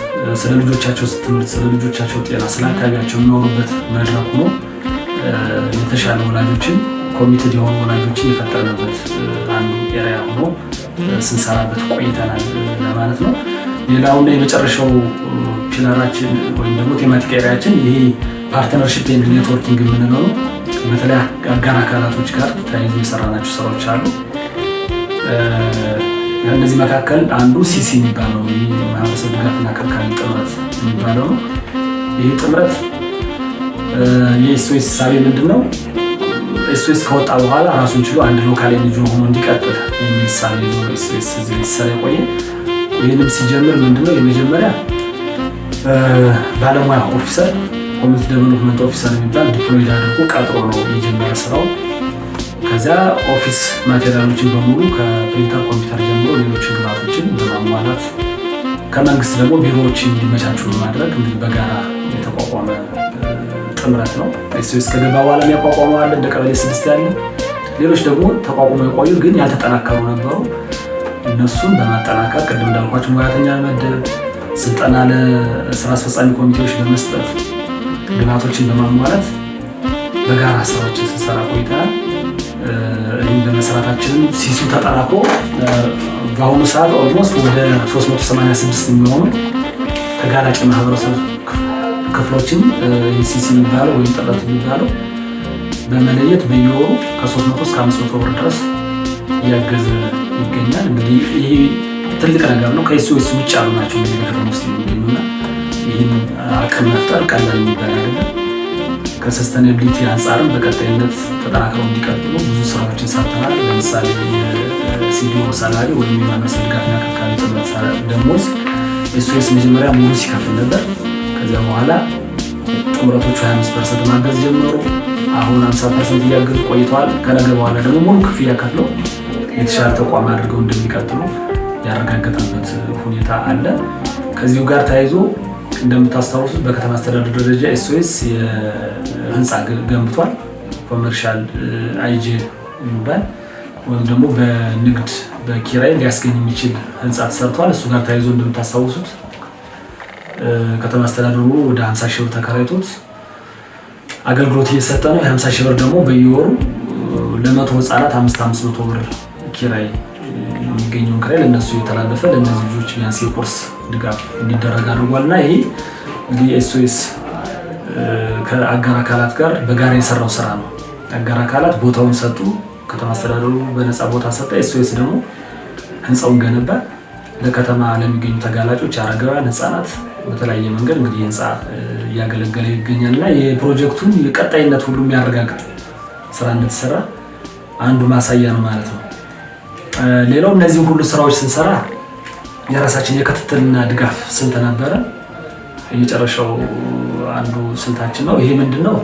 ስለ ልጆቻቸው ትምህርት፣ ስለ ልጆቻቸው ጤና፣ ስለ አካባቢያቸው የሚያወሩበት መድረክ ሆኖ የተሻለ ወላጆችን፣ committed የሆኑ ወላጆችን የፈጠርንበት አንዱ area ሆኖ ስንሰራበት ቆይተናል ለማለት ነው። ሌላውና የመጨረሻው pillar ኣችን ወይም ደግሞ thematic area ኣችን ይሄ partnership and networking የምንለው ነው። በተለይ አጋር አካላቶች ጋር ተያይዞ የሰራናቸው ስራዎች አሉ። ከእነዚህ መካከል አንዱ ሲሲ የሚባለው፣ ይህ ማህበረሰብ ድጋፍና ክብካቤ ጥምረት የሚባለው ነው። ይህ ጥምረት የኤስኦኤስ እሳቤ ምንድን ነው? ኤስኦኤስ ከወጣ በኋላ ራሱን ችሎ አንድ local NGO ሆኖ እንዲቀጥል የሚል እሳቤ ይዞ ኤስኦኤስ እዚህ ሲሰራ የቆየ። ይህንም ሲጀምር ምንድነው፣ የመጀመሪያ ባለሙያ officer፣ community development officer የሚባል deployed አድርጎ ቀጥሮ ነው የጀመረ ስራው። ከዚያ office material ኦችን በሙሉ ከፕሪንተር፣ ኮምፒውተር ጀምሮ ሌሎችን ግብዓቶችን በማሟላት፣ ከመንግስት ደግሞ ቢሮዎች እንዲመቻቹ በማድረግ እንግዲህ በጋራ የተቋቋመ ጥምረት ነው። ኤስኦኤስ ከገባ በኋላ የሚያቋቋመው አለ፣ እንደ ቀበሌ 6 ያለ፣ ሌሎች ደግሞ ተቋቁመው የቆዩ ግን ያልተጠናከሩ ነበሩ። እነሱን በማጠናከር፣ ቅድም እንዳልኳቸው ሙያተኛ መመደብ፣ ስልጠና ለስራ አስፈጻሚ ኮሚቴዎች በመስጠት፣ ግብዓቶችን በማሟላት በጋራ ስራዎችን ስንሰራ ቆይተናል። ይህም በመስራታችንም CC ው ተጠናክሮ በአሁኑ ሰዓት almost ወደ 386 የሚሆኑ ተጋላጭ ማህበረሰብ ክፍሎችን CC የሚባለው ወይም ጥረት የሚባለው በመለየት በየወሩ ከ300 እስከ 500 ብር ድረስ እያገዘ ይገኛል። እንግዲህ ይህ ትልቅ ነገር ነው። ከኤስኦኤስ ውጭ ያሉ ናቸው እንግዲህ በከተማ ውስጥ የሚገኙና ይህን አቅም መፍጠር ቀላል የሚባል አይደለም። ከ sustainability አንጻርም በቀጣይነት ተጠናክረው እንዲቀጥሉ ብዙ ስራዎችን ሰርተናል። ለምሳሌ የ CDO salary ወይም የማህበረሰብ ድጋፍና ክብካቤ ጥምረት ደሞዝ ኤስኦኤስ መጀመሪያ ሙሉ ሲከፍል ነበር። ከዚያ በኋላ ጥምረቶቹ 25% ማገዝ ጀመሩ። አሁን 50% እያገዙ ቆይተዋል። ከነገ በኋላ ደግሞ ሙሉ ክፍያ ከፍለው የተሻለ ተቋም አድርገው እንደሚቀጥሉ ያረጋገጠበት ሁኔታ አለ። ከዚሁ ጋር ተያይዞ እንደምታስታውሱት በከተማ አስተዳደር ደረጃ ኤስኦኤስ የህንፃ ገንብቷል። Commercial አይጄ የሚባል ወይም ደግሞ በንግድ በኪራይ ሊያስገኝ የሚችል ህንፃ ተሰርቷል። እሱ ጋር ተያይዞ እንደምታስታውሱት ከተማ አስተዳደሩ ወደ 50 ሺህ ብር ተከራይቶት አገልግሎት እየሰጠ ነው። የ50 ሺህ ብር ደግሞ በየወሩ ለ100 ህፃናት 500 ብር ኪራይ፣ የሚገኘውን ኪራይ ለእነሱ እየተላለፈ ለእነዚህ ልጆች ቢያንስ የቁርስ ድጋፍ እንዲደረግ አድርጓል። እና ይሄ እንግዲህ ኤስኦኤስ ከአጋር አካላት ጋር በጋራ የሰራው ስራ ነው። አጋር አካላት ቦታውን ሰጡ፣ ከተማ አስተዳደሩ በነፃ ቦታ ሰጠ። ኤስኦኤስ ደግሞ ህንፃውን ገነባ። ለከተማ ለሚገኙ ተጋላጮች፣ አረጋውያን፣ ህፃናት በተለያየ መንገድ እንግዲህ ህንፃ እያገለገለ ይገኛል እና የፕሮጀክቱን የቀጣይነት ሁሉ የሚያረጋግጥ ስራ እንደተሰራ አንዱ ማሳያ ነው ማለት ነው። ሌላው እነዚህን ሁሉ ስራዎች ስንሰራ የራሳችን የክትትልና ድጋፍ ስልት ነበረ። የመጨረሻው አንዱ ስልታችን ነው። ይሄ ምንድን ነው?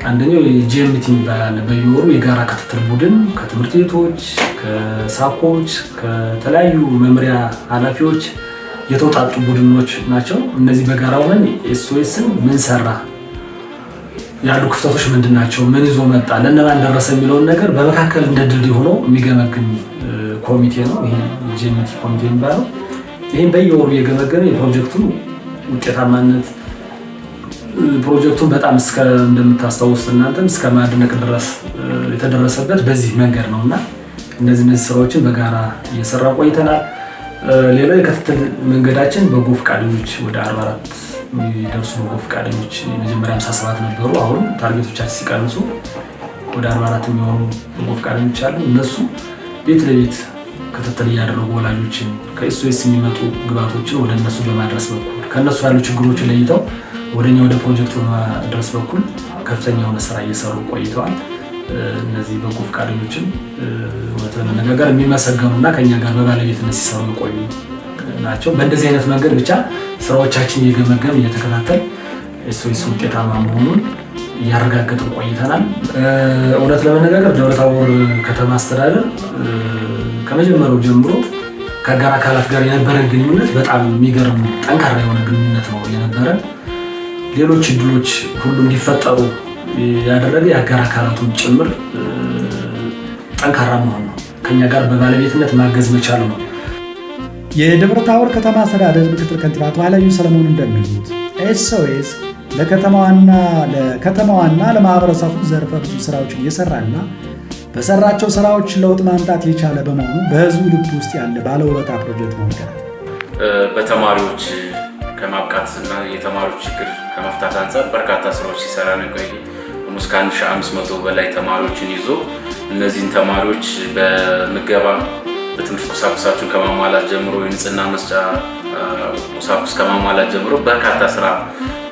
አንደኛው የ GMT የሚባል በየወሩ የጋራ ክትትል ቡድን ከትምህርት ቤቶች፣ ከሳኮች፣ ከተለያዩ መምሪያ ኃላፊዎች የተውጣጡ ቡድኖች ናቸው። እነዚህ በጋራ ሆነን ኤስኦኤስን ምን ሰራ፣ ያሉ ክፍተቶች ምንድን ናቸው፣ ምን ይዞ መጣ፣ ለእነማን ደረሰ የሚለውን ነገር በመካከል እንደ ድልድይ ሆኖ የሚገመግም ኮሚቴ ነው። ይሄ GMT ኮሚቴ የሚባለው ይህም በየወሩ እየገመገመ የፕሮጀክቱ ውጤታማነት፣ ፕሮጀክቱን በጣም እስከ እንደምታስታውሱት እናንተም እስከ ማድነቅ ድረስ የተደረሰበት በዚህ መንገድ ነው እና እነዚህ ስራዎችን በጋራ እየሰራ ቆይተናል። ሌላው የክትትል መንገዳችን በጎ ፈቃደኞች፣ ወደ 44 የሚደርሱ በጎ ፈቃደኞች፣ የመጀመሪያ 57 ነበሩ። አሁን target ኦቻችን ሲቀንሱ ወደ 44 የሚሆኑ በጎ ፈቃደኞች አሉ። እነሱ ቤት ለቤት ክትትል እያደረጉ ወላጆችን ከኤስኦኤስ የሚመጡ ግብዓቶችን ወደ እነሱ በማድረስ በኩል፣ ከእነሱ ያሉ ችግሮችን ለይተው ወደኛ ወደ ፕሮጀክቱ በማድረስ በኩል ከፍተኛ የሆነ ስራ እየሰሩ ቆይተዋል። እነዚህ በጎ ፈቃደኞችን እውነት ለመነጋገር የሚመሰገኑ እና ከኛ ጋር በባለቤትነት ሲሰሩ የቆዩ ናቸው። በእንደዚህ አይነት መንገድ ብቻ ስራዎቻችን እየገመገም እየተከታተል ኤስኦኤስ ውጤታማ መሆኑን እያረጋገጥን ቆይተናል። እውነት ለመነጋገር ደብረ ታቦር ከተማ አስተዳደር ከመጀመሪያው ጀምሮ ከአጋር አካላት ጋር የነበረን ግንኙነት በጣም የሚገርም ጠንካራ የሆነ ግንኙነት ነው የነበረን። ሌሎች እድሎች ሁሉ እንዲፈጠሩ ያደረገ የአጋር አካላቱን ጭምር ጠንካራ መሆን ነው። ከኛ ጋር በባለቤትነት ማገዝ መቻሉ ነው። የደብረ ታቦር ከተማ አስተዳደር ምክትል ከንቲባ አቶ ኃይለዩ ሰለሞን እንደሚሉት ኤስኦኤስ ለከተማዋና ለማህበረሰቡ ዘርፈ ብዙ ስራዎችን እየሰራና በሰራቸው ስራዎች ለውጥ ማምጣት የቻለ በመሆኑ በህዝቡ ልብ ውስጥ ያለ ባለውለታ ፕሮጀክት መሆን ይቀራል። በተማሪዎች ከማብቃት እና የተማሪዎች ችግር ከመፍታት አንጻር በርካታ ስራዎች ሲሰራ ነው የቆየ። Almost ከ1500 በላይ ተማሪዎችን ይዞ እነዚህን ተማሪዎች በምገባ፣ በትምህርት ቁሳቁሳቸውን ከማሟላት ጀምሮ፣ የንጽህና መስጫ ቁሳቁስ ከማሟላት ጀምሮ በርካታ ስራ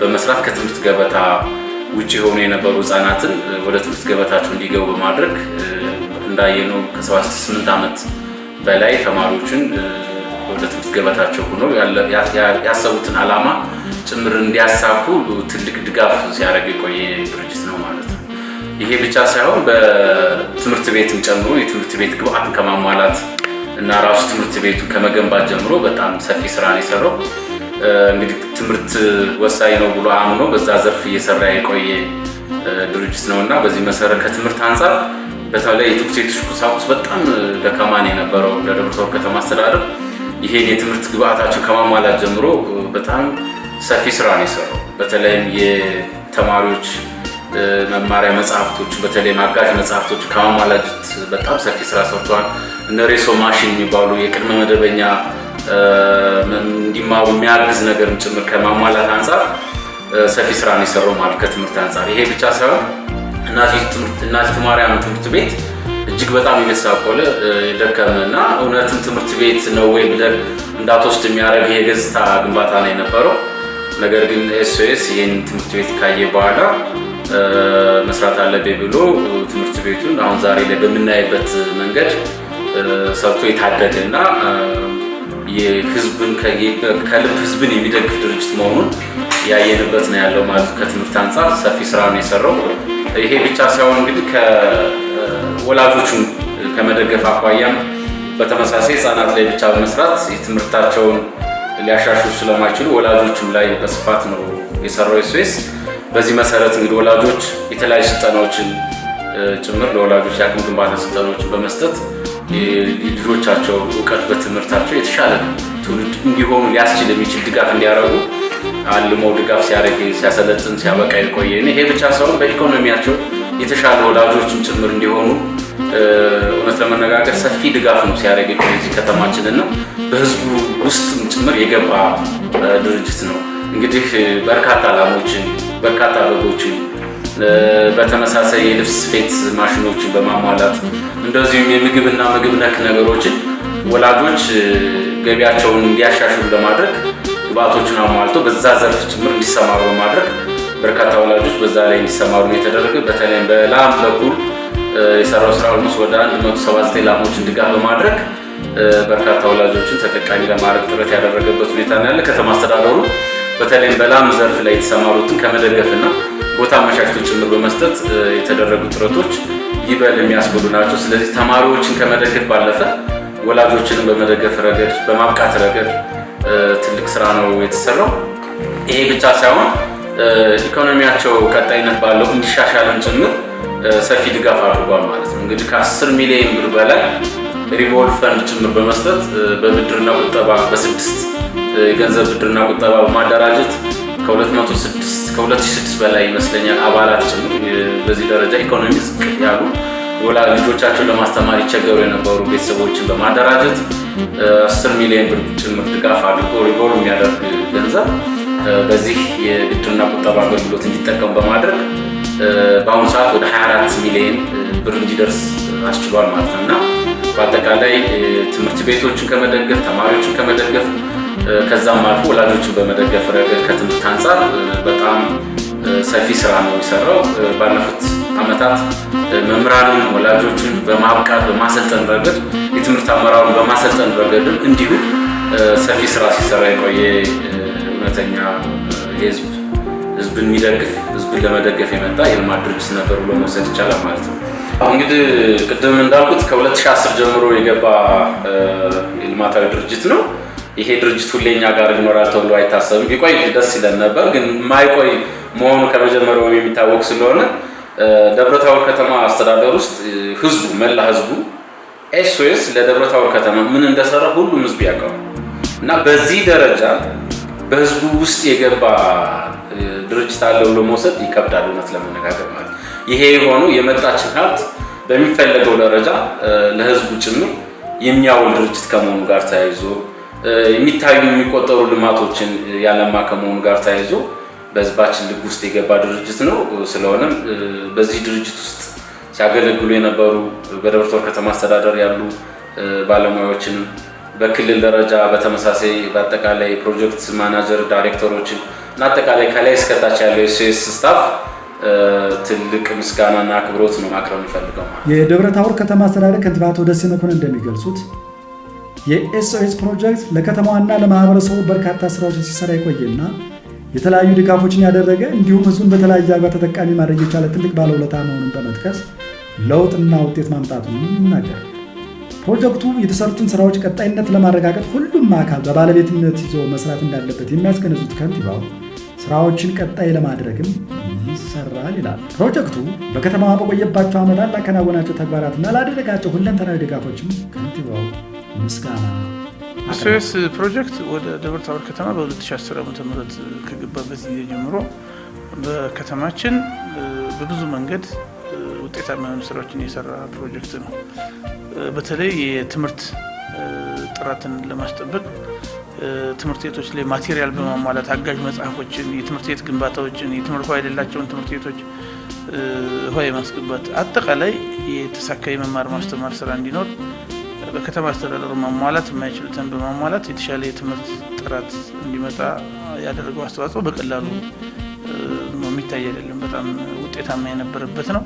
በመስራት ከትምህርት ገበታ ውጭ የሆኑ የነበሩ ህጻናትን ወደ ትምህርት ገበታቸው እንዲገቡ በማድረግ እንዳየነው ከ78 ዓመት በላይ ተማሪዎችን ወደ ትምህርት ገበታቸው ሆነው ያሰቡትን ዓላማ ጭምር እንዲያሳኩ ትልቅ ድጋፍ ሲያደርግ የቆየ ድርጅት ነው ማለት ነው። ይሄ ብቻ ሳይሆን በትምህርት ቤትም ጨምሮ የትምህርት ቤት ግብአትን ከማሟላት እና ራሱ ትምህርት ቤቱን ከመገንባት ጀምሮ በጣም ሰፊ ስራ ነው የሰራው። እንግዲህ ትምህርት ወሳኝ ነው ብሎ አምኖ በዛ ዘርፍ እየሰራ የቆየ ድርጅት ነው እና በዚህ መሰረት ከትምህርት አንጻር በተለይ የትምህርት ቤቶች ቁሳቁስ በጣም ደካማ ነው የነበረው ለደብረ ታቦር ከተማ አስተዳደር። ይሄን የትምህርት ግብአታቸው ከማሟላት ጀምሮ በጣም ሰፊ ስራ ነው የሰራው። በተለይም የተማሪዎች መማሪያ መጽሐፍቶች፣ በተለይም አጋዥ መጽሐፍቶች ከማሟላት በጣም ሰፊ ስራ ሰርተዋል። እነ ሬሶ ማሽን የሚባሉ የቅድመ መደበኛ እንዲማሩ የሚያግዝ ነገርም ጭምር ከማሟላት አንጻር ሰፊ ስራ ነው የሰራው ማለት ከትምህርት አንጻር። ይሄ ብቻ ሳይሆን እናቲቱ ማርያም ትምህርት ቤት እጅግ በጣም የተሳቆለ የደከመ እና እውነትም ትምህርት ቤት ነው ወይ ብለን እንዳትወስድ የሚያደርግ የገጽታ ግንባታ ነው የነበረው። ነገር ግን ኤስኦኤስ ይህን ትምህርት ቤት ካየ በኋላ መስራት አለብኝ ብሎ ትምህርት ቤቱን አሁን ዛሬ ላይ በምናይበት መንገድ ሰርቶ የታደገ እና የህዝብን ከልብ ህዝብን የሚደግፍ ድርጅት መሆኑን ያየንበት ነው ያለው ማለት ከትምህርት አንጻር ሰፊ ስራ ነው የሰራው። ይሄ ብቻ ሳይሆን እንግዲህ ከወላጆቹን ከመደገፍ አኳያም በተመሳሳይ ህጻናት ላይ ብቻ በመስራት የትምህርታቸውን ሊያሻሽሉ ስለማይችሉ ወላጆችም ላይ በስፋት ነው የሰራው ኤስኦኤስ። በዚህ መሰረት እንግዲህ ወላጆች የተለያዩ ስልጠናዎችን ጭምር ለወላጆች የአቅም ግንባታ ስልጠናዎችን በመስጠት ልጆቻቸው እውቀት በትምህርታቸው የተሻለ ትውልድ እንዲሆኑ ሊያስችል የሚችል ድጋፍ እንዲያደርጉ አልሞ ድጋፍ ሲያደርግ ሲያሰለጥን ሲያበቃ የቆየ። ይሄ ብቻ ሳይሆን በኢኮኖሚያቸው የተሻለ ወላጆችም ጭምር እንዲሆኑ እውነት ለመነጋገር ሰፊ ድጋፍ ነው ሲያደርግ የቆየ እዚህ ከተማችን እና በህዝቡ ውስጥም ጭምር የገባ ድርጅት ነው። እንግዲህ በርካታ ላሞችን፣ በርካታ በጎችን፣ በተመሳሳይ የልብስ ስፌት ማሽኖችን በማሟላት እንደዚሁም የምግብና ምግብ ነክ ነገሮችን ወላጆች ገቢያቸውን እንዲያሻሽሉ ለማድረግ ግብአቶችን አሟልቶ በዛ ዘርፍ ጭምር እንዲሰማሩ በማድረግ በርካታ ወላጆች በዛ ላይ እንዲሰማሩ ነው የተደረገ። በተለይም በላም በኩል የሰራው ስራ almost ወደ 179 ላሞችን ድጋፍ በማድረግ በርካታ ወላጆችን ተጠቃሚ ለማድረግ ጥረት ያደረገበት ሁኔታ ነው ያለ። ከተማ አስተዳደሩ በተለይም በላም ዘርፍ ላይ የተሰማሩትን ከመደገፍና ቦታ አመቻችቶ ጭምር በመስጠት የተደረጉ ጥረቶች ይበል የሚያስብሉ ናቸው። ስለዚህ ተማሪዎችን ከመደገፍ ባለፈ ወላጆችንም በመደገፍ ረገድ፣ በማብቃት ረገድ ትልቅ ስራ ነው የተሰራው። ይሄ ብቻ ሳይሆን ኢኮኖሚያቸው ቀጣይነት ባለው እንዲሻሻልም ጭምር ሰፊ ድጋፍ አድርጓል ማለት ነው። እንግዲህ ከ10 ሚሊዮን ብር በላይ revolve fund ጭምር በመስጠት በብድርና ቁጠባ በስድስት የገንዘብ ብድርና ቁጠባ በማደራጀት ከ2006 በላይ ይመስለኛል አባላት ጭምር በዚህ ደረጃ ኢኮኖሚ ዝቅ ያሉ ወላጅ ልጆቻቸውን ለማስተማር ይቸገሩ የነበሩ ቤተሰቦችን በማደራጀት 10 ሚሊዮን ብር ጭምር ድጋፍ አድርጎ revolve የሚያደርግ ገንዘብ በዚህ የብድርና ቁጠባ አገልግሎት እንዲጠቀሙ በማድረግ በአሁኑ ሰዓት ወደ 24 ሚሊዮን ብር እንዲደርስ አስችሏል ማለት ነው። እና በአጠቃላይ ትምህርት ቤቶችን ከመደገፍ፣ ተማሪዎችን ከመደገፍ፣ ከዛም አልፎ ወላጆችን በመደገፍ ረገድ ከትምህርት አንጻር በጣም ሰፊ ስራ ነው የሰራው። ባለፉት ዓመታት መምህራንን፣ ወላጆችን በማብቃት በማሰልጠን ረገድ፣ የትምህርት አመራሩን በማሰልጠን ረገድም እንዲሁ ሰፊ ስራ ሲሰራ የቆየ እውነተኛ ህዝብን የሚደግፍ፣ ህዝብን ለመደገፍ የመጣ የልማት ድርጅት ነበር ብሎ መውሰድ ይቻላል ማለት ነው። እንግዲህ ቅድም እንዳልኩት ከ2010 ጀምሮ የገባ የልማታዊ ድርጅት ነው። ይሄ ድርጅት ሁሌ እኛ ጋር ይኖራል ተብሎ አይታሰብም። ቢቆይ ደስ ይለን ነበር፣ ግን የማይቆይ መሆኑ ከመጀመሪያው የሚታወቅ ስለሆነ ደብረ ታቦር ከተማ አስተዳደር ውስጥ ህዝቡ፣ መላ ህዝቡ ኤስኦኤስ ለደብረ ታቦር ከተማ ምን እንደሰራ ሁሉም ህዝብ ያውቀዋል። እና በዚህ ደረጃ በህዝቡ ውስጥ የገባ ድርጅት አለ ብሎ መውሰድ ይከብዳል፣ እውነት ለመነጋገር ማለት። ይሄ የሆነው የመጣችን ሀብት በሚፈለገው ደረጃ ለህዝቡ ጭምር የሚያውል ድርጅት ከመሆኑ ጋር ተያይዞ፣ የሚታዩ የሚቆጠሩ ልማቶችን ያለማ ከመሆኑ ጋር ተያይዞ በህዝባችን ልብ ውስጥ የገባ ድርጅት ነው። ስለሆነም በዚህ ድርጅት ውስጥ ሲያገለግሉ የነበሩ በደብረ ታቦር ከተማ አስተዳደር ያሉ ባለሙያዎችንም፣ በክልል ደረጃ በተመሳሳይ በአጠቃላይ project manager ዳይሬክተሮችን እና አጠቃላይ ከላይ እስከታች ያለው የኤስኦኤስ staff ትልቅ ምስጋናና አክብሮት ነው ማቅረብ የሚፈልገው። የደብረ ታቦር ከተማ አስተዳደር ከንቲባ አቶ ደሴ መኮንን እንደሚገልጹት የኤስኦኤስ ፕሮጀክት ለከተማዋና ለማህበረሰቡ በርካታ ስራዎችን ሲሰራ የቆየና የተለያዩ ድጋፎችን ያደረገ እንዲሁም ህዝቡን በተለያየ አግባብ ተጠቃሚ ማድረግ የቻለ ትልቅ ባለውለታ መሆኑን በመጥቀስ ለውጥና ውጤት ማምጣቱን ይናገራል። ፕሮጀክቱ የተሰሩትን ስራዎች ቀጣይነት ለማረጋገጥ ሁሉም አካል በባለቤትነት ይዞ መስራት እንዳለበት የሚያስገነዙት ከንቲባው ስራዎችን ቀጣይ ለማድረግም ይሰራል ይላል። ፕሮጀክቱ በከተማዋ በቆየባቸው ዓመታት ላከናወናቸው ተግባራትና ላደረጋቸው ሁለንተናዊ ድጋፎችም ከንቲባው ምስጋና። ኤስኦኤስ ፕሮጀክት ወደ ደብረ ታቦር ከተማ በ2010 ዓ.ም ከገባበት ጊዜ ጀምሮ በከተማችን በብዙ መንገድ ውጤታማ የሆኑ ስራዎችን የሰራ ፕሮጀክት ነው። በተለይ የትምህርት ጥራትን ለማስጠበቅ ትምህርት ቤቶች ላይ material በማሟላት፣ አጋዥ መጽሐፎችን፣ የትምህርት ቤት ግንባታዎችን፣ የትምህርት ውሃ የሌላቸውን ትምህርት ቤቶች ውሃ የማስገባት፣ አጠቃላይ የተሳካ የመማር ማስተማር ስራ እንዲኖር በከተማ አስተዳደሩ ማሟላት የማይችሉትን በማሟላት የተሻለ የትምህርት ጥራት እንዲመጣ ያደረገው አስተዋጽኦ በቀላሉ የሚታይ አይደለም። በጣም ውጤታማ የነበረበት ነው።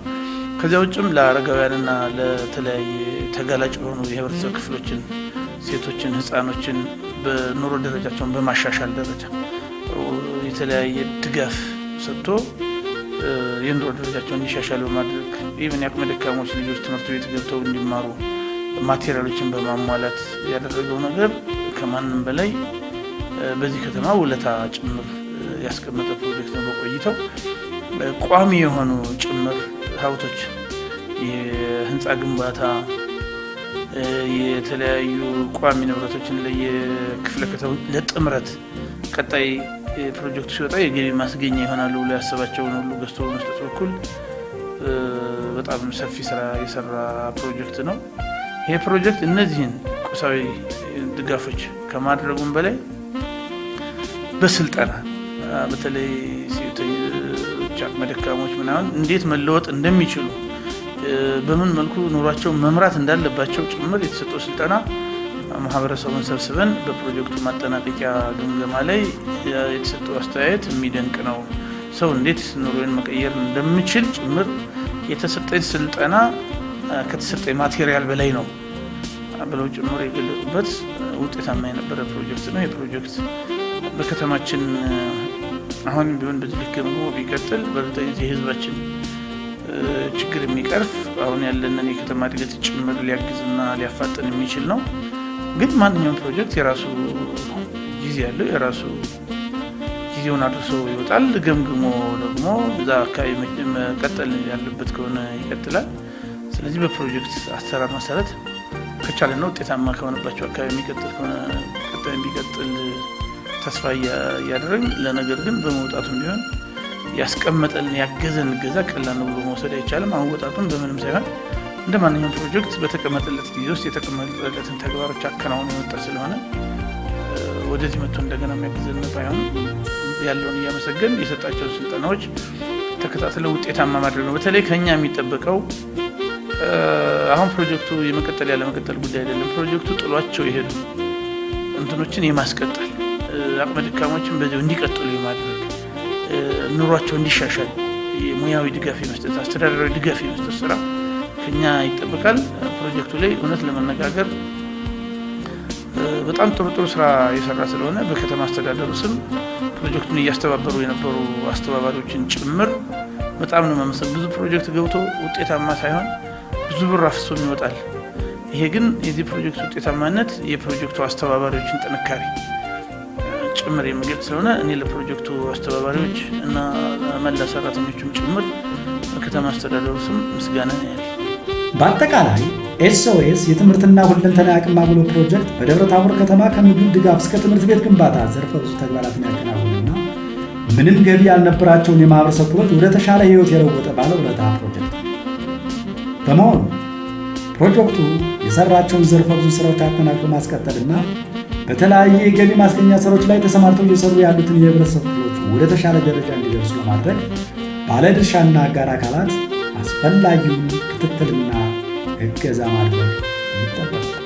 ከዚያ ውጭም ለአረጋውያንና ለተለያየ ተጋላጭ የሆኑ የህብረተሰብ ክፍሎችን፣ ሴቶችን፣ ህፃኖችን በኑሮ ደረጃቸውን በማሻሻል ደረጃ የተለያየ ድጋፍ ሰጥቶ የኑሮ ደረጃቸውን እንዲሻሻል በማድረግ፣ even የአቅመ ደካሞች ልጆች ትምህርት ቤት ገብተው እንዲማሩ material ኦችን በማሟላት ያደረገው ነገር ከማንም በላይ በዚህ ከተማ ውለታ ጭምር ያስቀመጠ ፕሮጀክት ነው። በቆይተው ቋሚ የሆኑ ጭምር ሀብቶች፣ የህንፃ ግንባታ፣ የተለያዩ ቋሚ ንብረቶችን ለየክፍለ ከተማ ለጥምረት ቀጣይ ፕሮጀክቱ ሲወጣ የገቢ ማስገኛ ይሆናሉ ብሎ ያሰባቸውን ሁሉ ገዝቶ በመስጠት በኩል በጣም ሰፊ ስራ የሰራ ፕሮጀክት ነው። ይህ ፕሮጀክት እነዚህን ቁሳዊ ድጋፎች ከማድረጉም በላይ በስልጠና በተለይ ሴቶች፣ አቅመ ደካሞች ምናምን እንዴት መለወጥ እንደሚችሉ፣ በምን መልኩ ኑሯቸውን መምራት እንዳለባቸው ጭምር የተሰጠው ስልጠና ማህበረሰቡን ሰብስበን በፕሮጀክቱ ማጠናቀቂያ ግምገማ ላይ የተሰጠው አስተያየት የሚደንቅ ነው። ሰው እንዴት ኑሮን መቀየር እንደምችል ጭምር የተሰጠኝ ስልጠና ከተሰጠኝ material በላይ ነው ብለው ጭምር የገለጹበት ውጤታማ የነበረ ፕሮጀክት ነው። ይህ ፕሮጀክት በከተማችን አሁንም ቢሆን በዚህ ልክ ገምግሞ ቢቀጥል በእርግጠኝነት የህዝባችን ችግር የሚቀርፍ፣ አሁን ያለንን የከተማ እድገት ጭምር ሊያግዝና ሊያፋጥን የሚችል ነው። ግን ማንኛውም ፕሮጀክት የራሱ ጊዜ ያለው የራሱ ጊዜውን አድርሶ ይወጣል። ገምግሞ ደግሞ እዛ አካባቢ መቀጠል ያለበት ከሆነ ይቀጥላል። ስለዚህ በፕሮጀክት አሰራር መሰረት ከቻለና ውጤታማ ከሆነባቸው አካባቢ የሚቀጥል ከሆነ ቀጣይ ቢቀጥል ተስፋ እያደረግን፣ ለነገር ግን በመውጣቱም ቢሆን ያስቀመጠልን ያገዘን እገዛ ቀላል ነው ብሎ መውሰድ አይቻልም። አወጣጡን በምንም ሳይሆን እንደ ማንኛውም ፕሮጀክት በተቀመጠለት ጊዜ ውስጥ የተቀመጠለትን ተግባሮች አከናውኖ የወጣ ስለሆነ ወደዚህ መጥቶ እንደገና የሚያግዘን ባይሆን ያለውን እያመሰገን የሰጣቸውን ስልጠናዎች ተከታትለው ውጤታማ ማድረግ ነው። በተለይ ከኛ የሚጠበቀው አሁን ፕሮጀክቱ የመቀጠል ያለመቀጠል ጉዳይ አይደለም። ፕሮጀክቱ ጥሏቸው የሄዱ እንትኖችን የማስቀጠል፣ አቅመ ደካሞችን በዚያው እንዲቀጥሉ የማድረግ፣ ኑሯቸው እንዲሻሻል ሙያዊ ድጋፍ የመስጠት፣ አስተዳደራዊ ድጋፍ የመስጠት ስራ ከኛ ይጠበቃል። ፕሮጀክቱ ላይ እውነት ለመነጋገር በጣም ጥሩ ጥሩ ስራ የሰራ ስለሆነ በከተማ አስተዳደሩ ስም ፕሮጀክቱን እያስተባበሩ የነበሩ አስተባባሪዎችን ጭምር በጣም ነው መመሰል። ብዙ ፕሮጀክት ገብቶ ውጤታማ ሳይሆን ብዙ ብር አፍሶም ይወጣል። ይሄ ግን የዚህ ፕሮጀክት ውጤታማነት የፕሮጀክቱ አስተባባሪዎችን ጥንካሬ ጭምር የሚገልጽ ስለሆነ እኔ ለፕሮጀክቱ አስተባባሪዎች እና መላ ሰራተኞችም ጭምር በከተማ አስተዳደሩ ስም ምስጋና ያለ። በአጠቃላይ ኤስኦኤስ የትምህርትና ሁለንተናዊ አቅም ማጎልበት ፕሮጀክት በደብረ ታቦር ከተማ ከምግብ ድጋፍ እስከ ትምህርት ቤት ግንባታ ዘርፈ ብዙ ተግባራትን ያከናወነና ምንም ገቢ ያልነበራቸውን የማህበረሰብ ክፍሎች ወደ ተሻለ ህይወት የለወጠ ባለውለታ ፕሮጀክት በመሆኑ ፕሮጀክቱ የሰራቸውን ዘርፈ ብዙ ስራዎች አጠናክሮ ማስቀጠልና በተለያየ የገቢ ማስገኛ ስራዎች ላይ ተሰማርተው እየሰሩ ያሉትን የህብረተሰብ ክፍሎች ወደ ተሻለ ደረጃ እንዲደርሱ ለማድረግ ባለድርሻና አጋር አካላት አስፈላጊውን ክትትልና እገዛ ማድረግ ይጠበቅባቸዋል።